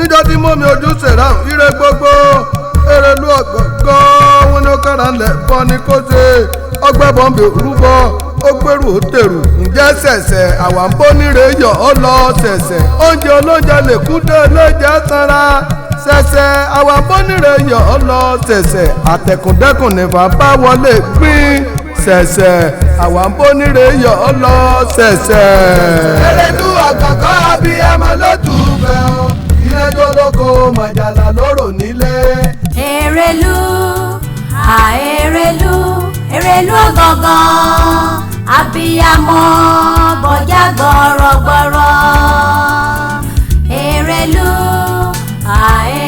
Níjọ́ tí mọ́mi ojú ṣèrà ire gbogbo Erelu ọ̀gọ̀gọ́ wọn ni ó kára ńlẹ̀ bọ́ ni kó ṣe ọgbẹ́ bọ́m̀bì rúbọ ó gbèrú ó tèrú. Ǹjẹ́ ṣẹ̀ṣẹ̀ àwa ń bó níre yọ̀ ọ́ lọ ṣẹ̀ṣẹ̀ oúnjẹ olóúnjẹ lè kú dé olóúnjẹ sanra ṣẹ̀ṣẹ̀ àwa ń bó níre yọ̀ ọ́ lọ ṣẹ̀ṣẹ̀ àtẹ̀kùndẹ́kùn nìfà bá wọlé gbín ṣẹ̀ṣẹ̀ àwa ń bó níre yọ̀ ọ́ lọ ṣẹ̀ṣẹ̀. Erelu ọ̀gọ̀gọ́ abiyamọ ló tù bẹ́ ọ ìrẹ́jọ́ lóko màjàlá lóró nílé. Erelu, Erelu, Erelu ọ̀gọ̀ngàn, abiyamọ bọ̀já gbọ̀rọ̀gbọ̀rọ̀. Erelu,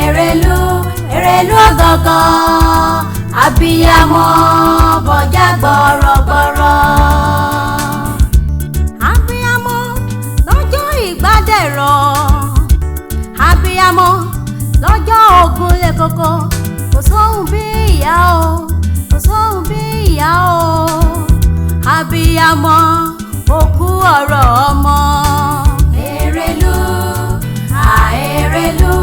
Erelu, Erelu ọ̀gọ̀ngàn, abiyamọ bọ̀já gbọ̀rọ̀gbọ̀rọ̀. Abiyamọ lọ́jọ́ ìgbádẹ̀rọ̀, abiyamọ lọ́jọ́ ogun lè koko, kò sóhun bí ìyá o, kò sóhun bí ìyá o, abiyamọ òkú ọ̀rọ̀ ọmọ. Erelu, Erelu,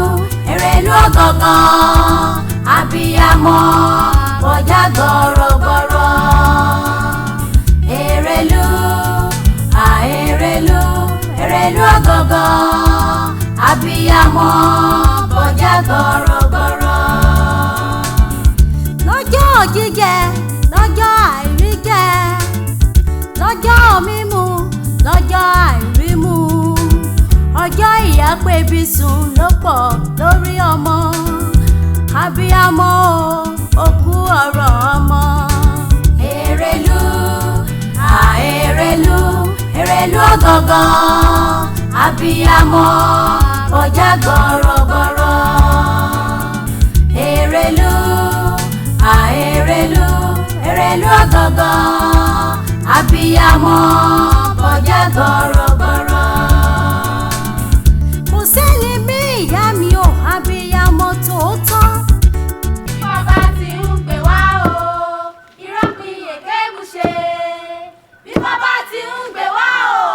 Erelu ọ̀gọ̀ngàn, abiyamọ bọ̀já gbọ̀rọ̀gbọ̀rọ̀. Erelu, Erelu, Erelu ọ̀gọ̀ngàn, abiyamọ bọ̀já gbọ̀rọ̀gbọ̀rọ̀. Lọ́jọ́ jíjẹ, lọ́jọ́ àìríjẹ, lọ́jọ́ mímu, lọ́jọ́ àìrímu, ọjọ́ ìyá pébi sùn ló pọ̀ lórí ọmọ, abiyamọ o, òkú ọ̀rọ̀ ọmọ. Erelu, Erelu, Erelu ọ̀gọ̀ngàn, abiyamọ bọ̀já gbọ̀rọ̀gbọ̀rọ̀. Erelu, Erelu, Erelu ọ̀gọ̀ngàn, abiyamọ bọ̀já gbọ̀rọ̀gbọ̀rọ̀. Kò sẹ́ni bí ìyá mi ò, abiyamọ tòótọ́. Bàbá ti ń pè wá o, irọ́ pin èké bùṣe. Bí bàbá ti ń gbè wá o,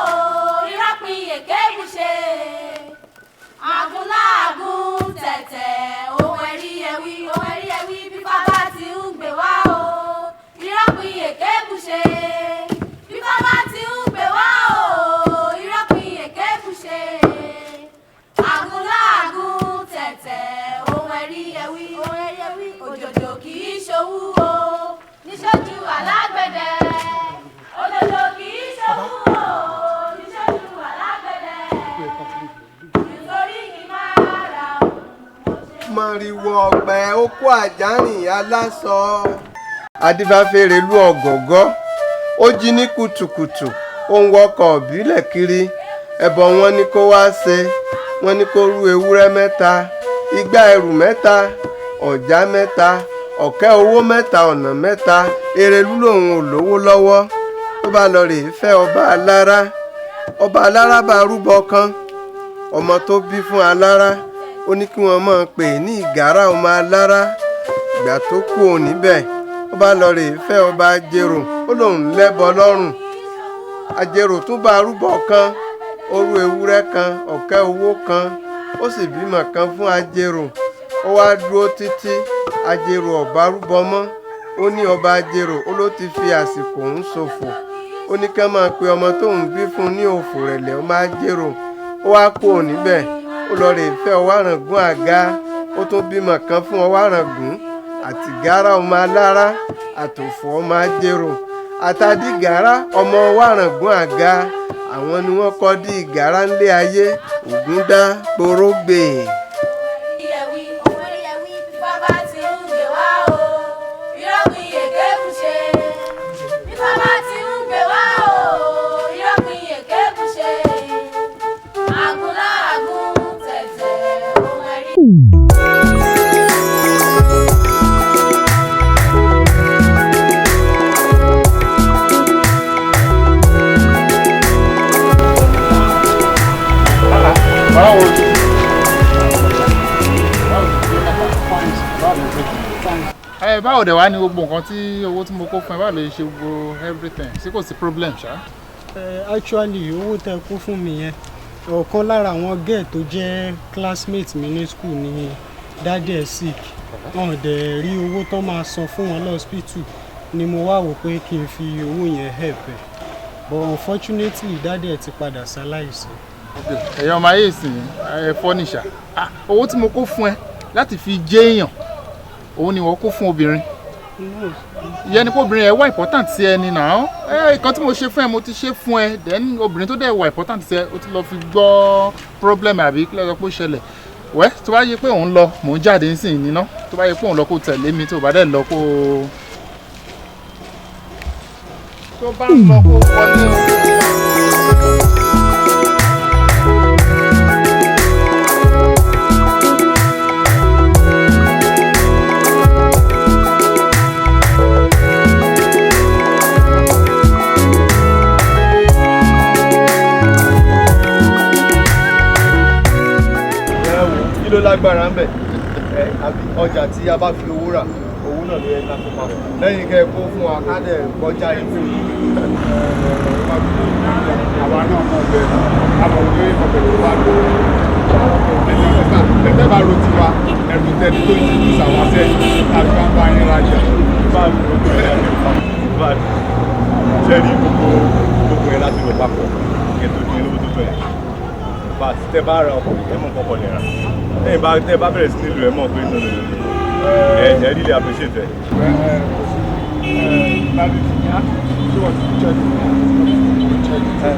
irọ́ pin èké bùṣe. Àgúnláàgún tẹ̀tẹ̀, ohun ẹ̀rí ẹ̀wí, ohun ẹ̀rí ẹ̀wí. Bí bàbá ti ń gbè wá o, irọ́ pin èké bùṣe. Bí bàbá ti ń gbè wá o, irọ́ pin èké bùṣe. Àgúnláàgún tẹ̀tẹ̀, ohun ẹ̀rí ẹ̀wí, ohun ẹ̀rí ẹ̀wí. Òjòjò kì í ṣòwú o, níṣojú alágbẹ̀dẹ. Òjòjò kì í ṣòwú o, níṣojú alágbẹ̀dẹ. Nítorí kí máa ra òun mo ṣe. Mọ̀rìwò ọ̀pẹ okó àjárìn aláṣọ. Adífáfẹ́rẹ́lú ọ̀gọ̀gọ́ ó jí ní kùtùkùtù, ó ń wọkọ̀ ìbílẹ̀ kiri. Ẹbọ wọn ni kó wá ṣe, wọn ní kó rú ewúrẹ́ mẹ́ta, igbá ẹrù mẹ́ta, ọ̀já mẹ́ta, ọ̀kẹ́ owó mẹ́ta, ọ̀nà mẹ́ta. Erelú lòun ò lówó lọ́wọ́. Tó bá lọ rèé fẹ́ ọba alára, ọba alára bá rúbọ kan. Ọmọ tó bí fún alára, ó ní kí wọ́n máa pè ní ìgárá ọmọ alára. Ìgbà tó kú òun níbẹ̀, ó bá lọ rèé fẹ́ ọba ajérò, ó lòun lẹ́bọ lọ́rùn. Ajérò tún bá rúbọ kan, ó rú ewúrẹ́ kan, ọ̀kẹ́ owó kan, ó sì bímọ kan fún ajérò. Ó wá dúró títí ajérò ọ̀bá rúbọ mọ́. Ó ní ọba ajérò ó ló ti fi àsìkò ń ṣòfò. Ó ní ká máa pe ọmọ tóun bí fún ní òfò rẹ̀lẹ̀ ọmọ ajérò. Ó wá kú òun níbẹ̀, ó lọ rèé fẹ́ ọwárangún àga. Ó tún bímọ kan fún ọwárangún àtìgárá ọmọ alára àtòfò ọmọ ajérò àtàdígárá ọmọ ọwárangún àga. Àwọn ni wọ́n kọ́ dí ìgárá ńlé ayé ògúndá porógbè. Ẹ̀wí, ohun ẹ̀rí ẹ̀wí. Bí bàbá ti ń gbè wá o, irọ́ pin èké bùṣe. Bí bàbá ti ń gbè wá o, irọ́ pin èké bùṣe. Àgúnláàgún tẹ̀tẹ̀, ohun ẹ̀rí. Báwo ni? Ẹ báwo dẹ̀ wá ní gbogbo nǹkan tí owó tí mo kó fún ẹ, báwo lè ṣe gbogbo everything, sí kò sí problem ṣá? Actually, owó tẹ kó fún mi yẹn, Ọ̀kan lára àwọn girl tó jẹ́ classmate mi ní school ni daddy ẹ̀ sick. Wọn ò dẹ̀ rí owó tán máa san fún wọn lọ́spítù, ni mo wá wò pé kí n fi owó yẹn help ẹ̀. But unfortunately, daddy ẹ̀ ti padà ṣaláìsí. Ẹ̀yin ọmọ ayé ìsìn, ẹ fọ́ nìṣà. Owó tí mo kó fún ẹ láti fi jẹ́ èèyàn, òun ni wọ́n kó fún obìnrin. Ìyẹn ni pé obìnrin ẹ wá important sí ẹ ni náà. Ẹ nǹkan tí mo ṣe fún ẹ, mo ti ṣe fún ẹ. Then obìnrin tó dẹ̀ wá important sí ẹ, ó ti lọ fi gbọ́ problem àbí kí ló sọ pé ó ṣẹlẹ̀. Wẹ́ tó bá yẹ pé òun lọ, mò ń jáde nísìnyí níná. Tó bá yẹ pé òun lọ, kó tẹ̀lé mi. Tó bá dẹ̀ lọ, kó tó bá ń lọ, kó wọlé o. Ẹ wò, kí ló lágbára ń bẹ̀ ẹ? Àbí ọjà tí a bá fi owó rà, owó náà ló yẹ ká kó papọ̀ lẹ́yìn kẹ́ ẹ kó fún wa, ká dẹ̀ kọjá ikú. Àwa náà mọ̀ bẹ́ẹ̀, a mọ̀ pé ọbẹ̀ tó bá lò ó tẹ̀tẹ̀ bá ro tiwa, ẹ̀rù tẹni tó introduce àwa sẹ́yìn tàbí bá ń bá yín rajà. Ṣe rí gbogbo gbogbo ẹ láti lọ papọ̀ kí ẹ tó dín lówó tó tó yẹn. But tẹ bá ra ọkọ̀, ẹ mọ̀ kọ́kọ́ lè rà tẹ́yìn bá tẹ́ bá bẹ̀rẹ̀ sí nílò, ẹ mọ̀ pé no, no, no, ẹ ẹ really appreciate ẹ. Láti ṣé wọ́n ti check check.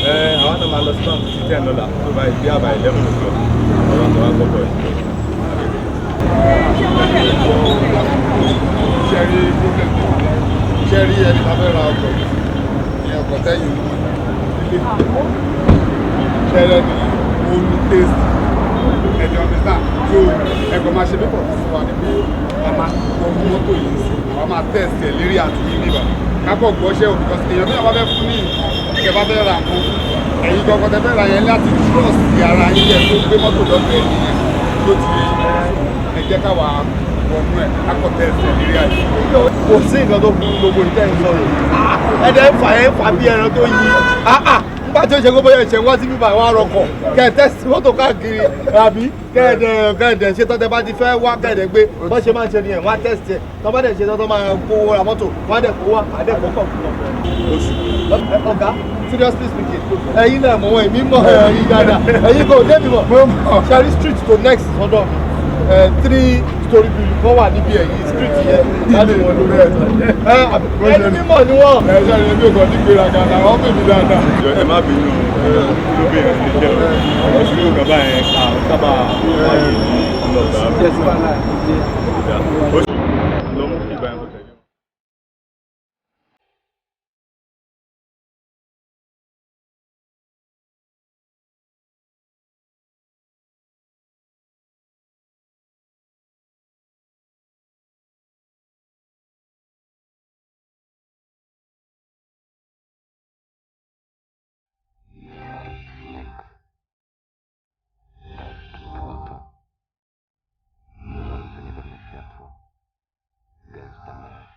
Ẹ àwọn náà máa lọ sí báńkì sí 10 lọ́la, tó bá bí àbá 11 o'clock, àwọn àgbà wa gbọ́dọ̀ ẹ̀. Ṣe rí problem tó wà, ṣe rí ẹni tá fẹ́ ra ọkọ̀ yìí ní ọkọ̀ tẹ́yìn ilé, ṣe rẹ ni ó ní taste ẹ̀jẹ̀ ọ̀fíìsà tó ẹ̀kọ́ máa ṣe pípọ̀ fún wa ni pé a máa wọ mọ́tò yìí sí, àwa máa test ẹ̀ lérí àti yín bíbà kápọ̀ gbọ́ṣẹ́ ò, because èèyàn bí wọ́n bá fẹ́ fún ní nǹkan, kẹ bá fẹ́ ra nǹkan, ẹ̀yin gangan tẹ fẹ́ ra yẹn láti trust ara yín kẹ tó gbé mọ́tò lọ́dọ̀ ẹ̀ nìyẹn tó ti ẹ jẹ́ káwa wọnú ẹ̀ kápọ̀ test ẹ̀ lérí àti. Kò sí nǹkan tó burú gbogbo ìtẹ́ ń sọ yìí. Ẹ̀dẹ̀ ń fà ẹ̀ ń fà bí ẹran tó yí. Nígbà tí ó ṣe kó bóyá ìṣẹ̀ wá sí bíbá wa rọkọ̀, kẹ̀ tẹ́sí mọ́tò káàkiri, àbí kẹ̀ẹ̀dẹ̀ ṣe tọ́tẹ́ bá ti fẹ́ wá, kẹ̀ẹ̀dẹ̀ gbé bọ́n ṣe máa ń ṣe nìyẹn. Wọ́n á tẹ́sí ẹ̀, tọ́ bá dẹ̀ ṣe tọ́tọ́ máa kó ra mọ́tò, wọ́n á dẹ̀ kó wá, á dẹ̀ kó kọ̀ fún wọn. Ọ̀gá, seriously speaking, ẹ̀yin náà mọ̀ wọ́n, èmi mọ̀ ẹ̀yin dáadáa, ẹ̀yin kò débi mọ̀. Ṣẹ́rí street to next sọ́dọ̀ mi, three story building kan wà níbi ẹ̀yìn street yẹn láti wọn lórí ẹ̀. Ẹni mímọ̀ ni wọ́n. Ẹ ṣe ẹni bí kò ní gbéraga làwọn pè mí dáadáa. Ẹ má bínú, lóbìnrin ti jẹ́ o oṣù yóò gbà báyẹn ká sábà wáyé ní ọlọ́gbà oṣù ló mú kí ìgbà yẹn kó tẹ̀lé. Światło, gęsta mgła.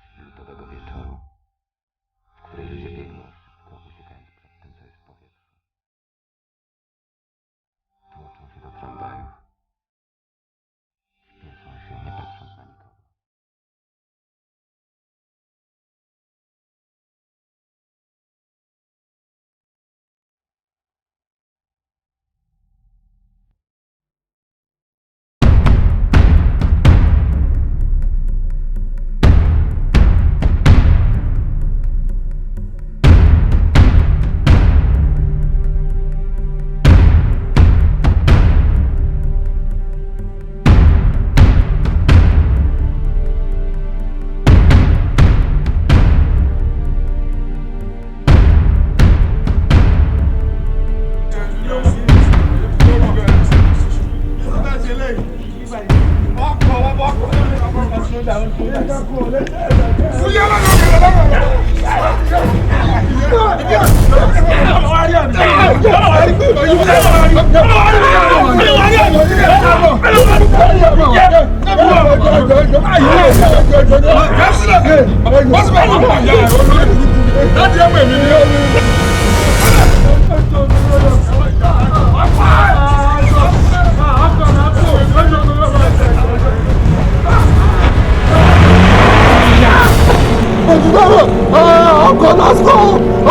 Ọkọ̀ lásìkò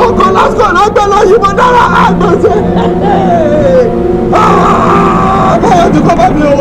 ọkọ̀ lásìkò lọ́gbẹ́ lọ yìnbọn dára àgbọ̀nsẹ̀. Báyọ̀ ti kọ́ bá mi o.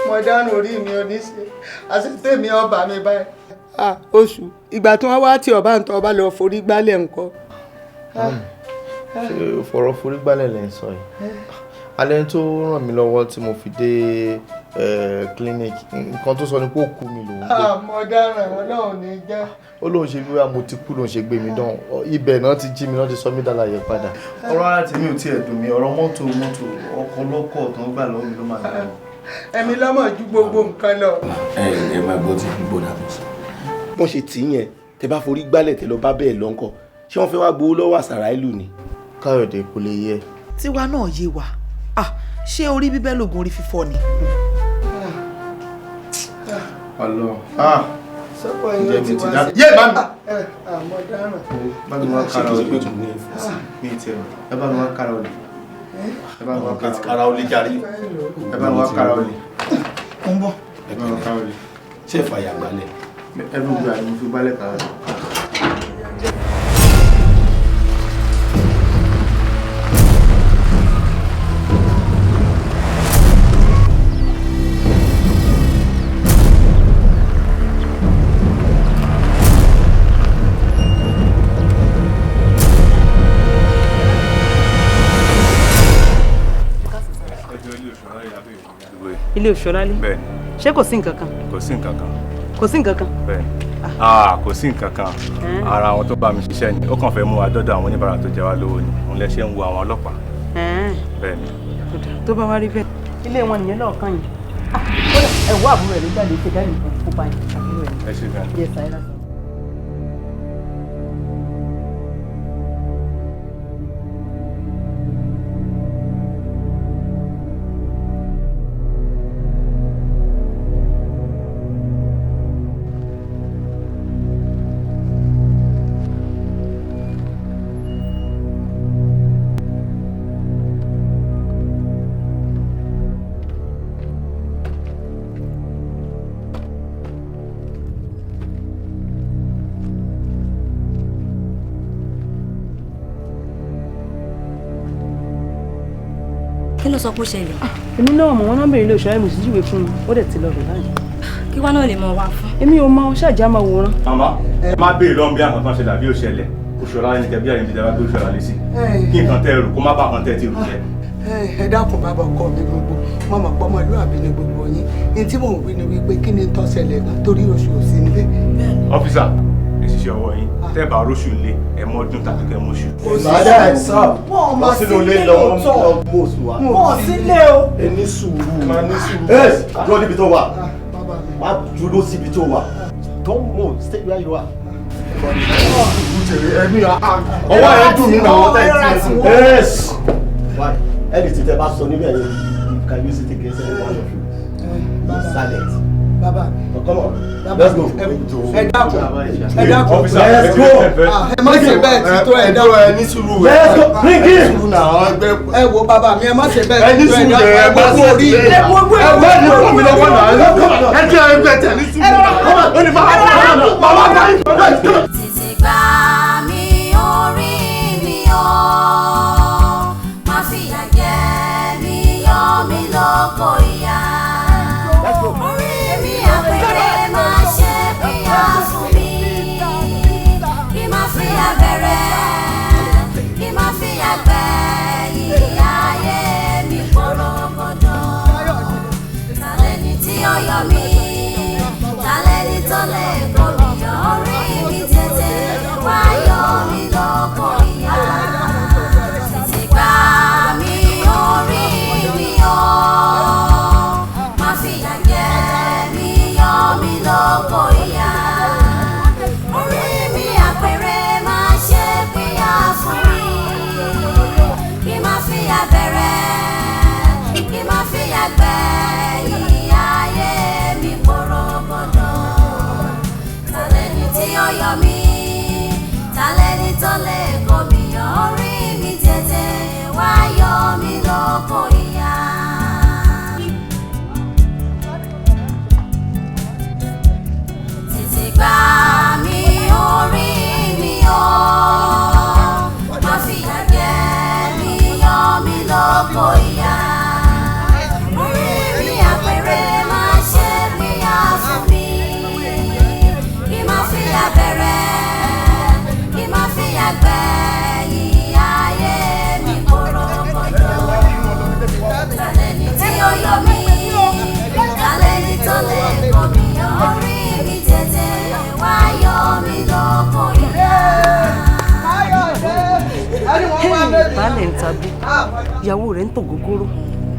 Mo dánú orí mi oníṣe àṣetèmi ọba mi báyìí. Oṣù ìgbà tí wọ́n wá tí ọba ń tọ́ ọba lọ forí gbálẹ̀ ńkọ́. Ṣé fọ̀rọ̀ forí gbálẹ̀ lẹ́ ń sọ yìí? Alẹ́ tó ràn mí lọ́wọ́ tí mo fi dé clinic, nǹkan tó sọ ni pé ó kú mi lòún gbé. Mo dáràn, Ọlọ́run ní jẹ́. Ó lóun ṣe bí wá mo ti kú lóun ṣe gbé mi dán, ibẹ̀ náà ti jí mi náà ti sọ mí dálàyé padà. Ọ̀rọ̀ ara tèmi ò tiẹ̀ dùn mí, ọ̀rọ̀ mọ́tò ọkọ̀ lọ́kọ̀ tó ń gbà lọ́wọ́ mi ló máa dùn. Ẹ̀mí lọ́mọ ju gbogbo nǹkan lọ. Ẹ ẹ máa gbọ́ tí gbọ́dọ̀ àbọ̀ sọ. Bọ́n ṣe tì í yẹn, tẹ bá forí gbálẹ̀ tẹ lọ bá bẹ́ẹ̀ lọ́ńkọ̀, ṣé wọ́n fẹ́ wá gbowó lọ́wọ́ àṣàrà ìlú ni? Káyọ̀dé kò lè yẹ. Tiwa náà yé wa, ṣé orí bíbẹ́ lògùn orí fífọ́ ni? Ọlọ́run. Sọ́kọ̀ yóò ti wá sí. Yé bá mi. Àmọ́ dáràn. Bá mi wá kára olè. Mi ti ẹ̀ ẹ bá mi wá kára olè. Ẹ bá mi wá kára olè jàre. Ẹ bá mi wá kára olè. Mo ń bọ̀. Ẹ bá mi wá kára olè. Ṣé ìfàyà gbalẹ̀? Everywhere ni mo fi gbálẹ̀ kára olè. Ilé Òṣòlálé. Bẹ́ẹ̀ni. Ṣé kò sí nǹkan kan? Kò sí nǹkan kan. Kò sí nǹkan kan. Bẹ́ẹ̀ni. Kò sí nǹkan kan. Ara àwọn tó bá mi ṣiṣẹ́ ni ó kàn fẹ́ mú wa dọ́dọ̀ àwọn oníbàárà tó jẹ wá lówó ni. Òun lẹ ṣe ń wo àwọn ọlọ́pàá. Bẹ́ẹ̀ni. Tó bá wá rí bẹ́ẹ̀. Ilé wọn nìyẹn lọ́ọ̀kan yìí. Kódà ẹ̀wọ́ àbúrò ẹ̀ ló jáde ṣe dáhùn fún kó bá yín. Àbúrò ẹ̀. Ẹ ṣe gan. Yes, I know. Kí ló sọ pé ó ṣẹlẹ̀? Èmi náà mọ̀ wọ́n náà bèrè ilé Òṣòlálé, mo sì júwe fún un, ó dẹ̀ ti lọ bẹ̀ báyìí. Kí wá náà lè mọ wá fún. Èmi ò mọ ṣáàjì á máa wòran. Màmá, ẹ má béèrè lọ́nà bí àwọn kan ṣẹlẹ̀ àbí ó ṣẹlẹ̀. Òṣòlálé ni kẹbí àyè ìjọba gbé Òṣòlálé sí. Kí nǹkan tẹ́ rò kó má bàa kan tẹ́ ti rò jẹ́. Ẹ dákun bàbá ọkọ mi gbogbo, mo mọ̀ pé ọmọlúwàbí ni gbogbo yín. Ní tí mò ń wí ni wípé kí ni tó ṣẹlẹ̀ gan torí oṣù ò sí nílé. Ọ́físà, ẹ ṣiṣẹ́ ọwọ́ yín, tẹ́ bá róṣù nílé, ẹ mọ́ ọdún tàbí kẹ́ mọ́ṣù. Wọ́n máa sílé lóòótọ́. Wọ́n sílé o. Ẹ ní sùúrù. Ẹ dúró níbi tó wà. Má dúró síbi tó wà. Don't move, stay where you are. Ọwọ́ ẹ̀ dùn mí náà, ọwọ́ ẹ̀ ti ẹ̀. Yes. Why? Anything tẹ́ bá sọ níbẹ̀ yẹn, you can use it against any one of you. Silent. Bàbá. Come on. Let's go. Ẹ dákun. Ẹ dákun. Let's go. Ẹ má ṣe bẹ́ẹ̀ tí tó ẹ dákun. Ẹ ní sùúrù. Let's go. Bring him. Ẹ wo bàbá mi, ẹ má ṣe bẹ́ẹ̀ tí tó ẹ dákun. Ẹ gbogbo orí. Ẹ gbogbo ẹ mi lọ́wọ́ náà. Ẹ jẹ́ ẹgbẹ́ tẹ̀ ní sùúrù. Ó ní bàbá bàbá bàbá. Tètè gbà mí orí mi o, má fìyà jẹ mí, yọ mí lóko ìyà. Orí mi àgbẹ̀. gbẹ̀yìn ayé mi porogodo. Tàlẹ́ni tí ó yọ mí, tàlẹ́ni tó lè kó mi yọ, orí mi tètè wá yọ mí lóko ìyà. Tètè gbà mí orí mi o, má fìyà jẹ mí, yọ mí lóko ìyà. Orí mi àpèrè má ṣe pínyà fún mi, kí má fìyà bẹ̀rẹ̀, kí má fìyà gbẹ̀yìn ayé mi porogodo. Tàlẹ́ni tí ó yọ mí, tàlẹ́ni tó lè kó mi yọ, orí mi tètè wá yọ mí lóko ìyà. Baálẹ̀ ń tagbó, ìyàwó rẹ̀ ń tò gógóró,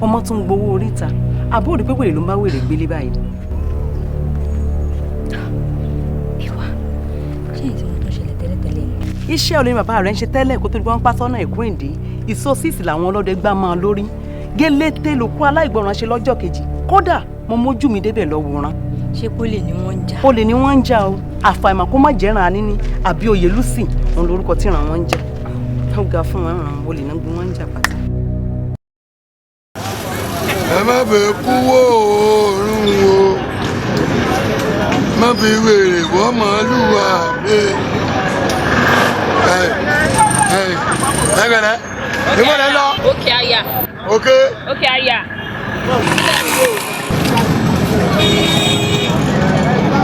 ọmọ tún ń gbowó oríta, àbúrò rí pé wèrè ló ń bá wèrè gbélé báyìí. Ṣé èyí tí mo tún ṣẹlẹ̀ tẹ́lẹ̀tẹ́lẹ̀ ni? Iṣẹ́ olè ni bàbá rẹ̀ ń ṣe tẹ́lẹ̀ kó tó di pé wọ́n pa sọ́nà Èkó Ìndí, ìsosíìsì làwọn ọlọ́dẹ gbá máa lórí. Gélété ló kó aláìgbọràn ṣe lọ́jọ́ kejì, kódà mo mójú mi débẹ̀ lọ wòran. Ṣé pólè ni wọ́n ń jà? Olè ni wọ́n ń jà o, àfàìmọ̀ kó má jẹ́ràn aníní àbí oyè lùsì, òun lorúkọ tíran wọn ń jẹ́. Ó ga fún wọn ràn olè náà gbé wọn ń jà pátá. Ẹ má fẹ́ kú wó oorun o, má fi wèrè wọ́ màálù wà mí. Ẹ ẹ ẹ gbẹ̀rẹ̀ ìmọ̀ rẹ̀ lọ. Òkè àyà. Òkè. Òkè àyà.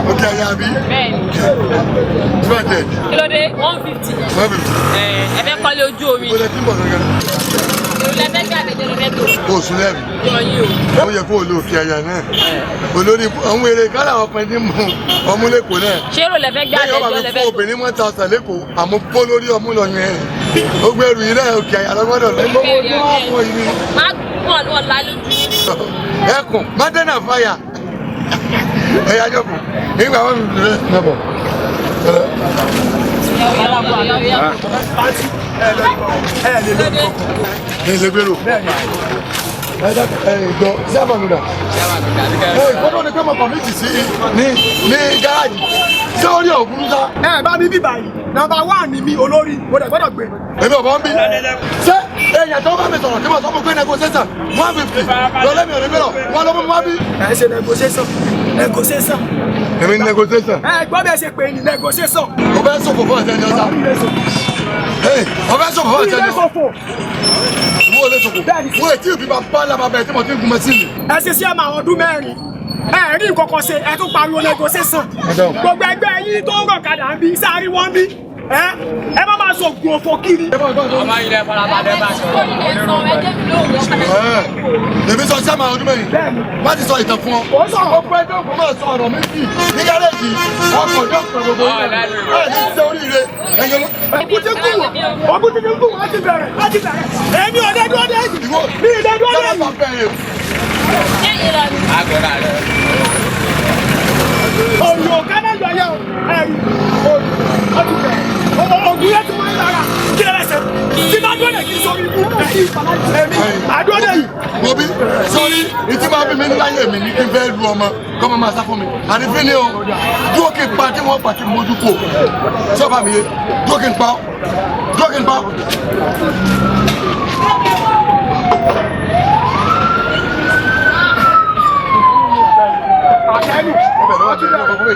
Òkè àyà bí. Bẹ́ẹ̀ni. 200. Kí ló dé? 150. 150. Ẹ ẹ fẹ́ kọ́lé ojú omi. Ìbò lẹ ti ń bọ̀ gangan. Èrò lẹ fẹ́ gbé àbẹ̀jẹ̀ lọ fẹ́ tò. O sùn lẹ́nu. Yọ yín o. Ó yẹ kó o lo òkè àyà náà. Olórí àwọn eré kálá ọkùnrin tí mú ọmú lẹ́kọ̀ọ́ náà. Ṣé èrò lẹ fẹ́ gbé Lẹ́yìn ọba àbẹ̀jẹ̀ mi lẹ fún fẹ́ tò? obìnrin 1000 lẹ́kọ̀ọ́ àmọ́ bó lórí ọmú lọ yẹn. Ó gbẹrù yìí náà òkè àyà lọ́gbọ́dọ̀ lọ. Má gbọ́n ọ̀la lójú. Ẹkùn Mountain of Fire. Ẹ̀yà jókòó. Nígbà wọn fi lè nẹ́bọ̀. Ẹ lè gbèrò. Ẹ gbọ́ sábà mi dà. Ẹ gbọ́dọ̀ ní pé mo kọ̀mítì sí ní gáràjì. Ṣé orí ògùn sá? Ẹ bá mi bí báyìí, nọ́mbà 1 ni mi olórí, mo dẹ̀ gbọ́dọ̀ gbé. Èmi ò bọ́ ń bí. Ṣé èèyàn tó bá mi sọ̀rọ̀ tí mo sọ fún pé negotiation 150 lọ́lẹ́ mi ò ní gbèrò, wọ́n ló mú mi wá bí. Ẹ ṣe negotiation, negotiation. Èmi ní negotiation. Ẹ gbọ́ bí ẹ ṣe pè é ní negotiation. O fẹ́ sọ̀fò fún ọ̀sẹ̀ ni ọ̀sà. O fẹ́ sọ̀fò fún ọ̀sẹ̀ ni ọ̀sà. Wo lè sọ̀fò? Wo ètí òbí bá bá lábàá bẹ̀rẹ̀ tí mo ti ń gun mọ́síìnì. Ẹ ṣe sí ẹ̀mọ àwọn ọdún 4. Ẹ rí nǹkan kan ṣe, ẹ tún pariwo negotiation. Gbogbo ẹgbẹ́ yín tó ń rọ̀kadà ń bí, sáré wọ́n ń bí. Ẹ má máa sọ ògùn òfò kiri. Ọmọ ilẹ̀ farabalẹ̀ bá sọ̀rọ̀. Èmi sọ sẹ́mà ọdún 4. Má ti sọ ìtàn fún ọ. Ó sọ̀rọ̀. Ó pẹ́ tó kó máa sọ ọ̀rọ̀ méjì ní gárẹ́jì. Ọkọ̀ yóò pẹ̀ gbogbo yìí. Ẹ ní ṣe oríire. Ẹ̀yin ló. Ògùn ti kú wọ̀, ògùn ti kú wọ̀, á ti bẹ̀rẹ̀, á ti bẹ̀rẹ̀. Èmi ò dé dúró dé yìí. Mi ì dé dúró dé yìí. Òyò kánà yọ yẹ o, ẹ̀rí, òyò, ó ti bẹ̀rẹ̀. Ògùn yẹn ti máa ń lára, kí lè ṣe? Tí bá dúró dé kí n sọ ikú, ẹ̀yìn èmi, màá dúró dé yìí. Mo bí sọ́rí ìtí máa bí mi ní láyé mi ní kí n fẹ́ lu ọmọ kọ́ máa máa sá fún mi. Àrífín ni o, dúró kí n pa kí wọ́n pa kí n mójú kú o. Sọ́ba mi yé, dúró kí n pa ọ́, dúró kí n pa ọ́. Àtẹnu. Ọbẹ̀ lọ́wọ́ ti ní ọkọ̀ fún mi.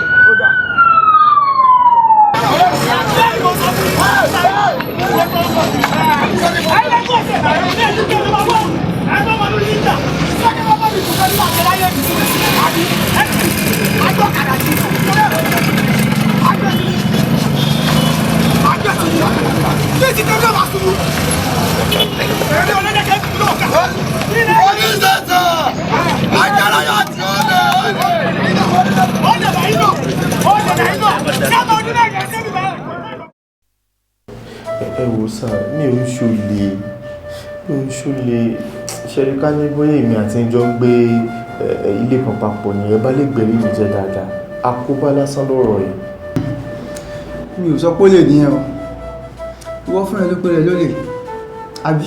Ẹ wò sá, mi ò ń ṣolè, mi ò ń ṣolè. Ṣẹ́rí ká ní bóyá èmi àti ìjọ ń gbé ilé kan papọ̀ ni ẹ bá lè gbẹ̀rí mi jẹ́ dáadáa. Àkóbá lásán lọ̀rọ̀ yìí. Mi ò sọ pé ó lè nìyẹn o. Ìwọ fúnra ẹ ló pé rẹ lólè. Àbí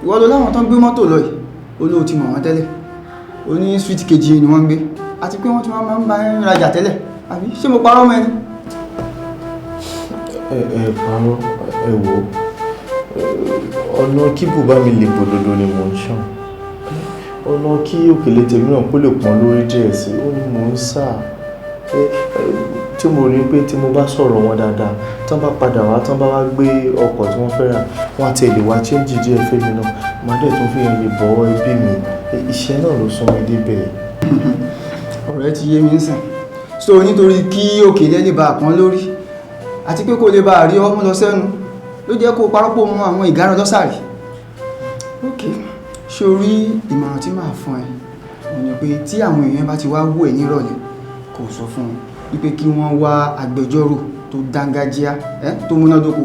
ìwọ ló láwọn tó ń gbé mọ́tò lọ yìí, olóò ti mọ̀ wọ́n tẹ́lẹ̀. Oní street kejì ni wọ́n ń gbé, àti pé wọ́n tún máa ń bá ń rajà tẹ́lẹ̀, àbí ṣé mo parọ́ mọ́ ẹni? Ẹ parọ́, ẹ wò ó, ọ̀nà kí bùbá mi lè bòdòdó ni mò ń ṣàn, ọ̀nà kí òkèlè tèmi náà kó lè pọ́n lórí díẹ̀ sí ó ní mò ń sà. Tí mo rí pé tí mo bá sọ̀rọ̀ wọn dáadáa, tán bá padà wá, tán bá wá gbé ọkọ̀ tí wọ́n fẹ́ rà, wọ́n á tiẹ̀ lè wá chéńjì díẹ̀ fẹ́mi náà, màá dẹ̀ tún fi yẹn lè bọ́ ẹbí mi. Iṣẹ́ náà ló sún mi débẹ̀. Ọ̀rọ̀ ẹ ti yé mi ń sìn. So nítorí kí òkèlè lè bá a pọ́n lórí àti pé kó lè bá a rí ọmú lọ sẹ́nu ló jẹ́ kó parọ́pọ̀ mọ́ àwọn ìgárá lọ́sàrí. Ok, ṣé o rí ìmọ̀ràn tí màá fún ẹ òun ni pé tí àwọn èèyàn bá ti wá wò ẹ́ nírọ̀lẹ́, kò sọ fún wọn wípé kí wọ́n wá agbẹjọ́rò tó dángájíá tó múnádóko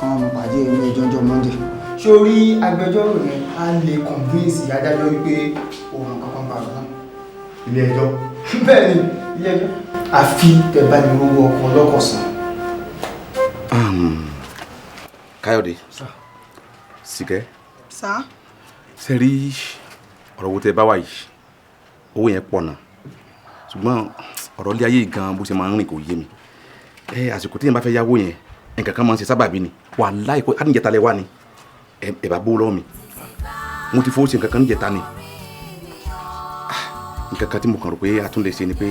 káwọn ọmọ pàdé ẹni ẹjọ́ ọjọ́ Monday. Ṣé o rí agbẹjọ́rò yẹn á lè convince adájọ́ wípé òun kankan bá ọ̀rọ̀ náà. Ilé ẹjọ́. Bẹ́ẹ̀ ni, ilé ẹjọ́. Àfi tẹ́ bá ní owó ọkọ̀ ọlọ́kọ̀ san. Káyọ̀dé, Sìkẹ́. Sá. Ṣe rí ọ̀rọ̀ owó tẹ́ bá wà yìí, owó yẹn pọ̀ náà, ṣùgbọ́n ọ̀rọ̀ ilé ayé gan bó ṣe máa ń rìn kò yé mi. Àsìkò tí yẹn bá fẹ́ yáwó yẹn, nǹkan kan máa ń ṣe sábàbí ni. Wàláhì kó níjẹta lẹ wá ni ẹ bá bó lọ́wọ́ mi, mo ti fowó ṣe nǹkan kan níjẹta ni. Nǹkan kan tí mo kàn rò pé a tún lè ṣe ni pé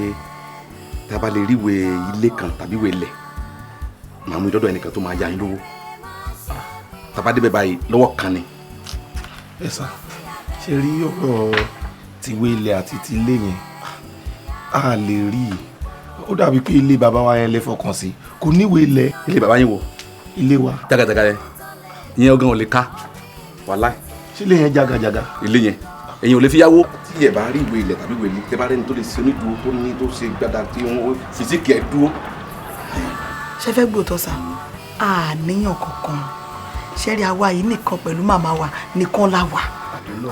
tá a bá lè ríwèé ilé kan tàbí ìwé ilẹ̀, màá mú ìdọ́dọ̀ ẹnìkan tó máa yá yín lówó. Tá a bá débẹ̀ báyìí lọ́wọ́ kan ni. Ẹ sà, ṣe rí ọ̀rọ̀ tìwé ilẹ̀ àti ti ilé yẹn, a lè rí i. Ó dàbí pé ilé bàbá wa yẹn lè fọkàn sí, kò níwèé ilẹ̀. Ilé bàbá yín wo? Ilé wa. Jagajaga yẹn, ìyẹn ọgán ò lè ká, wàláì. Ṣé ilé yẹn jagajaga? Ilé yẹn èyàn ò lè fi yáwó. Tí ẹ bá rí ìwé ilẹ̀ tàbí ìwé ilé, tẹ bá rẹ́ni tó lè ṣe onídùúró tó ní tó ṣe gbàdá tí wọ́n fìsíkì ẹ̀ dúró. Ṣé fẹ́ gbòòtọ́ sà? Àníyàn kankan ṣe rí àwa yìí nìkan pẹ̀lú màmá wa nìkan la wà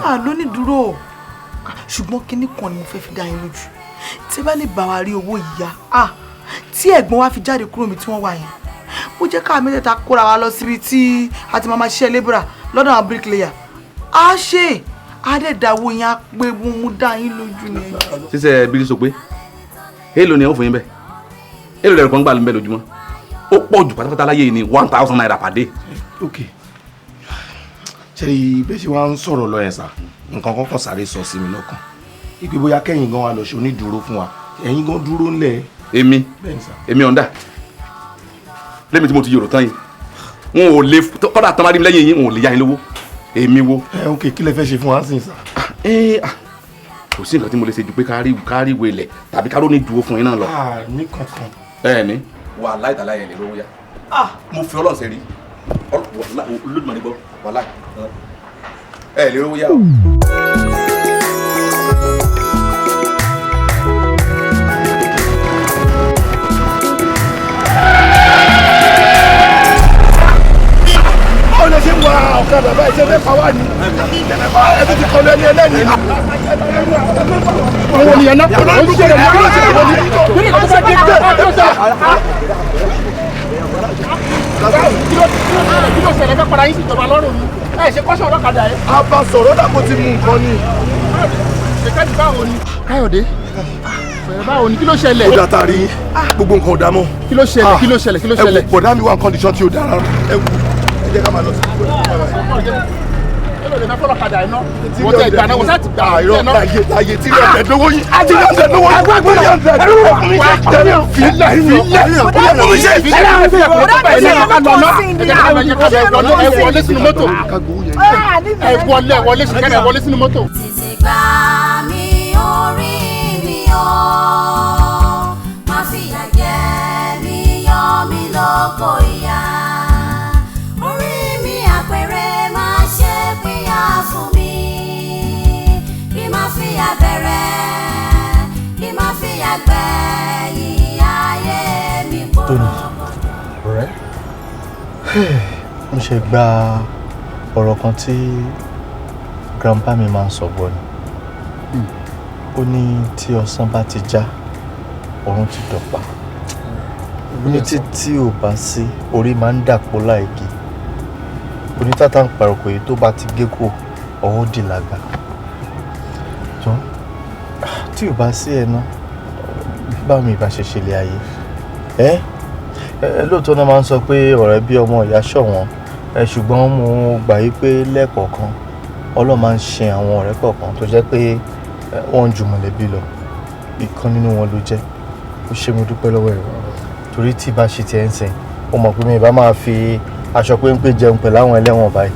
á lónídùúró, ṣùgbọ́n kinní kan ni mo fẹ́ fi dá yín lójú. Tí bá lè bá wa rí owó yìí yá, tí ẹ̀gbọ́n wa fi jáde kúrò mi tí wọ́n wà yẹn, ó jẹ́ ká mẹ́tẹ̀ẹ̀ta kóra wa lọ síbi tí a ti máa máa ṣiṣẹ́ lébùrà lọ́dọ̀ àwọn bricklayer. Á ṣe àdẹ̀dáwó yẹn á pé mú dá yín lójú ni. Ṣíṣe bírí sọ pé èèlò ni ẹ ó fún yín bẹ́ẹ̀, èèlò lẹ́rù kan gbà ló ń bẹ lójúmọ́, ó pọ̀ jù pátápátá láyé yìí ní 1000 naira per day. Ok, ṣe bẹ́ẹ̀ ṣe wá ń sọ̀rọ̀ lọ yẹn sà, nǹkan kan kàn sáré sọ sí mi lọ́kàn ìpè bóyá kẹ́yìn gan wa lọ ṣe onídùúró fún wa, ẹ̀yin gan dúró ńlẹ̀. Èmi èmi ọ̀ndà lẹ́mi tí mo ti yòrò tán yìí, n ò lè kọ́dà tán bá rí mi lẹ́yìn yín, n ò lè yá yín lówó. Èmi wo. Ẹ ok, kí lẹ fẹ́ ṣe fún wa sí sà? Kò sí nǹkan tí mo lè ṣe ju pé ká rí ìwé ilẹ̀ tàbí ká ló ní dúró fún yín náà lọ. Ní kankan. Ẹ ní wàhálà ìtàlá yẹn lè rówó yá. Mo fi Ọlọ́run ṣe rí Olódùmarè gbọ́, wàhálà ẹ lè rówó yá o. Báwo lè ṣe ń wa ọ̀kadà báyìí? Ṣe fẹ́ pa wá ni? Ẹbí ti kọlu ẹni ẹlẹ́ni. Àwọn ènìyàn náà ó ń ṣe rẹ̀ ní ọjọ́ ìwọ ni. Kí ni kò tó bá dé kí ló ṣẹlẹ̀ fẹ́ para yín sí ìjọba lọ́rùn ni? Ẹ ṣe kọ́ṣọ́ ọlọ́kadà yẹn. A bá sọ̀rọ̀ dà kó ti mú nǹkan ni. Ṣèkẹ́jì báwo ni? Káyọ̀dé, báwo ni? Kí ló ṣẹlẹ̀? Ó dà tàrí gbogbo nǹkan ò dá mọ́. Kí ló ṣẹlẹ̀? Kí ló ṣẹlẹ̀? Kí ló ṣẹlẹ̀? Ẹ wò, bọ̀dá mi wà ní kọ́ndíṣọ́n tí ó dára. Ẹ wò, ẹ jẹ́ ká máa lọ sí láyé tí lè ọ̀dẹ̀ lówó yín tí lè ọ̀dẹ̀ lówó yín tí lè ọ̀dẹ̀ lówó yín filẹ̀ filẹ̀ Tètè gbà mí orí mi o, má fìyà jẹ mí, yọ mí lóko ìyà. Orí mi àpẹẹrẹ má ṣe pínyà fún mi, kí má fìyà bẹ̀rẹ̀, kí má fìyà gbẹ̀yìn ayé mi pọ̀. Tóní, ọ̀rẹ́, mo ṣe gba ọ̀rọ̀ kan tí grandpa mi máa ń sọ gbọ́ ni. Ó ní tí ọsán bá ti já, ọ̀run ti dọ̀pá. Ó ní títí ò bá sí, orí máa ń dàpọ̀ láìkí. Onítàtà ń pàrọ̀kọ̀ yìí tó bá ti gé kó, ọwọ́ dì lágbà. Jọ, Tí ò bá sí ẹ ná, báwo mi ìbá ṣe ṣe lé ayé? Ẹ lóòótọ́ náà máa ń sọ pé ọ̀rẹ́ bí ọmọ ìyá ṣọ̀wọ́n, ṣùgbọ́n mo gbà yí pé lẹ́ẹ̀kọ̀ọ̀kan Ọlọ́run máa ń ṣe àwọn ọ̀rẹ́ kọ̀ọ̀kan tó jẹ́ pé wọ́n ń ju mọ̀lẹ́bí lọ. Ìkan nínú wọn ló jẹ́. Ó ṣe, mo dúpẹ́ lọ́wọ́ ẹ̀, torí tí bá ṣe tiẹ̀ ń sìn, ó mọ̀ pé mi ìbá máa fi aṣọ péńpé jẹun pẹ̀lú àwọn ẹlẹ́wọ̀n báyìí.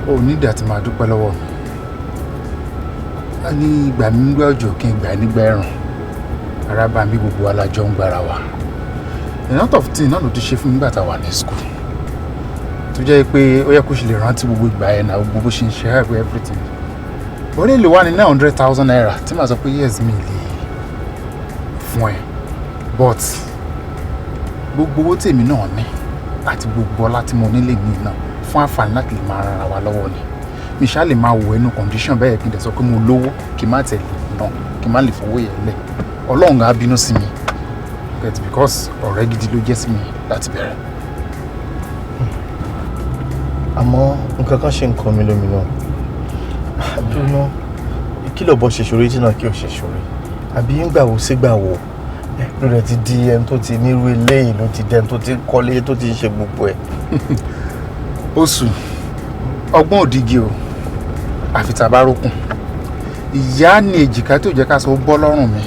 O ní ìdí àti máa dúpẹ́ lọ́wọ́ mi. A ní ìgbà mi nígbà òjò kí n gbà nígbà ẹ̀rùn, ara bá mi, gbogbo alájọ ń gbára wa. A lot of things náà ló ti ṣe fún mi nígbà tá a wà ní school, tó jẹ́ pé ó yẹ kó ṣe lè rántí gbogbo ìgbà yẹn náà, gbogbo bó ṣe ń ṣe help everything. Ó ní lè wá ní 900,000 naira tí màá sọ pé yes, mi lè fún ẹ, but gbogbo owó tèmi náà ní àti gbogbo ọlá tí mo nílé ní náà fún àǹfààní láti lè máa ran ara wa lọ́wọ́ ni. Mi ṣáà lè máa wọ ẹnu condition bẹ́ẹ̀ kí n dẹ̀ sọ pé mo lówó, kí n má tẹ̀lé ná, kí n má lè fowó yẹn lẹ̀. Ọlọ́run á bínú sí mi, but because ọ̀rẹ́ gidi ló jẹ́ sí mi láti bẹ̀rẹ̀. Àmọ́ nǹkan kan ṣe ń kọ mi lóminú. Dúró, kí ló bọ́ ṣe ṣòro tí náà kí o ṣe ṣòro? Àbí ń gbà wo sígbà wo ló rẹ̀ ti di ẹni tó ti nírú eléyìí, ló ti dẹni tó ti kọ́lé, tó ti ń ṣe gbogbo ẹ̀? Oṣù ọgbọ́n òdìgí o, àfi tàbá rókun. Ìyá ni èjìká tó jẹ́ ká sọ bọ́ lọ́rùn mi.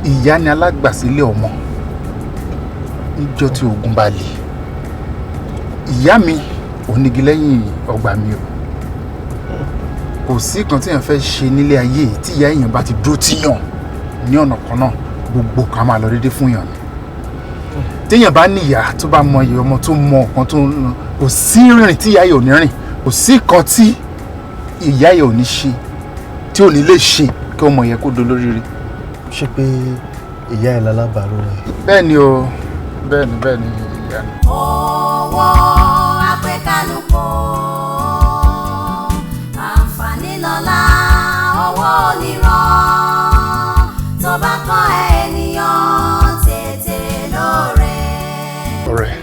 Ìyá ni alágbàsílẹ̀ ọmọ níjọ́ tí ogun bá le. Ìyá mi ò nígi lẹ́yìn ọgbà mi o. Kò sí nǹkan tí èèyàn fẹ́ ṣe nílé ayé tí ìyá èèyàn bá ti dúró tíyàn ní ọ̀nà kan náà, gbogbo kan máa lọ déédéé fún yàn ni. Téèyàn bá ní ìyá tó bá mọ iye ọmọ tó mọ nǹkan tó ń lọ, kò sí rìnrìn tí ìyá yìí ò ní rìn, kò sí nǹkan tí ìyá yìí ò ní ṣe tí ò ní lè ṣe kí ọmọ yẹn kó dolóríire. Ṣé pé ìyá ẹ̀ lálábàárò rẹ̀? Bẹ́ẹ̀ ni o, bẹ́ẹ̀ ni, bẹ́ẹ̀ ni, ìyá ni. Owó apẹ́kálukú, àǹfààní lọ́la owó oníran tó bá kọ́ ènìyàn tètè lóore. Ọ̀rẹ́,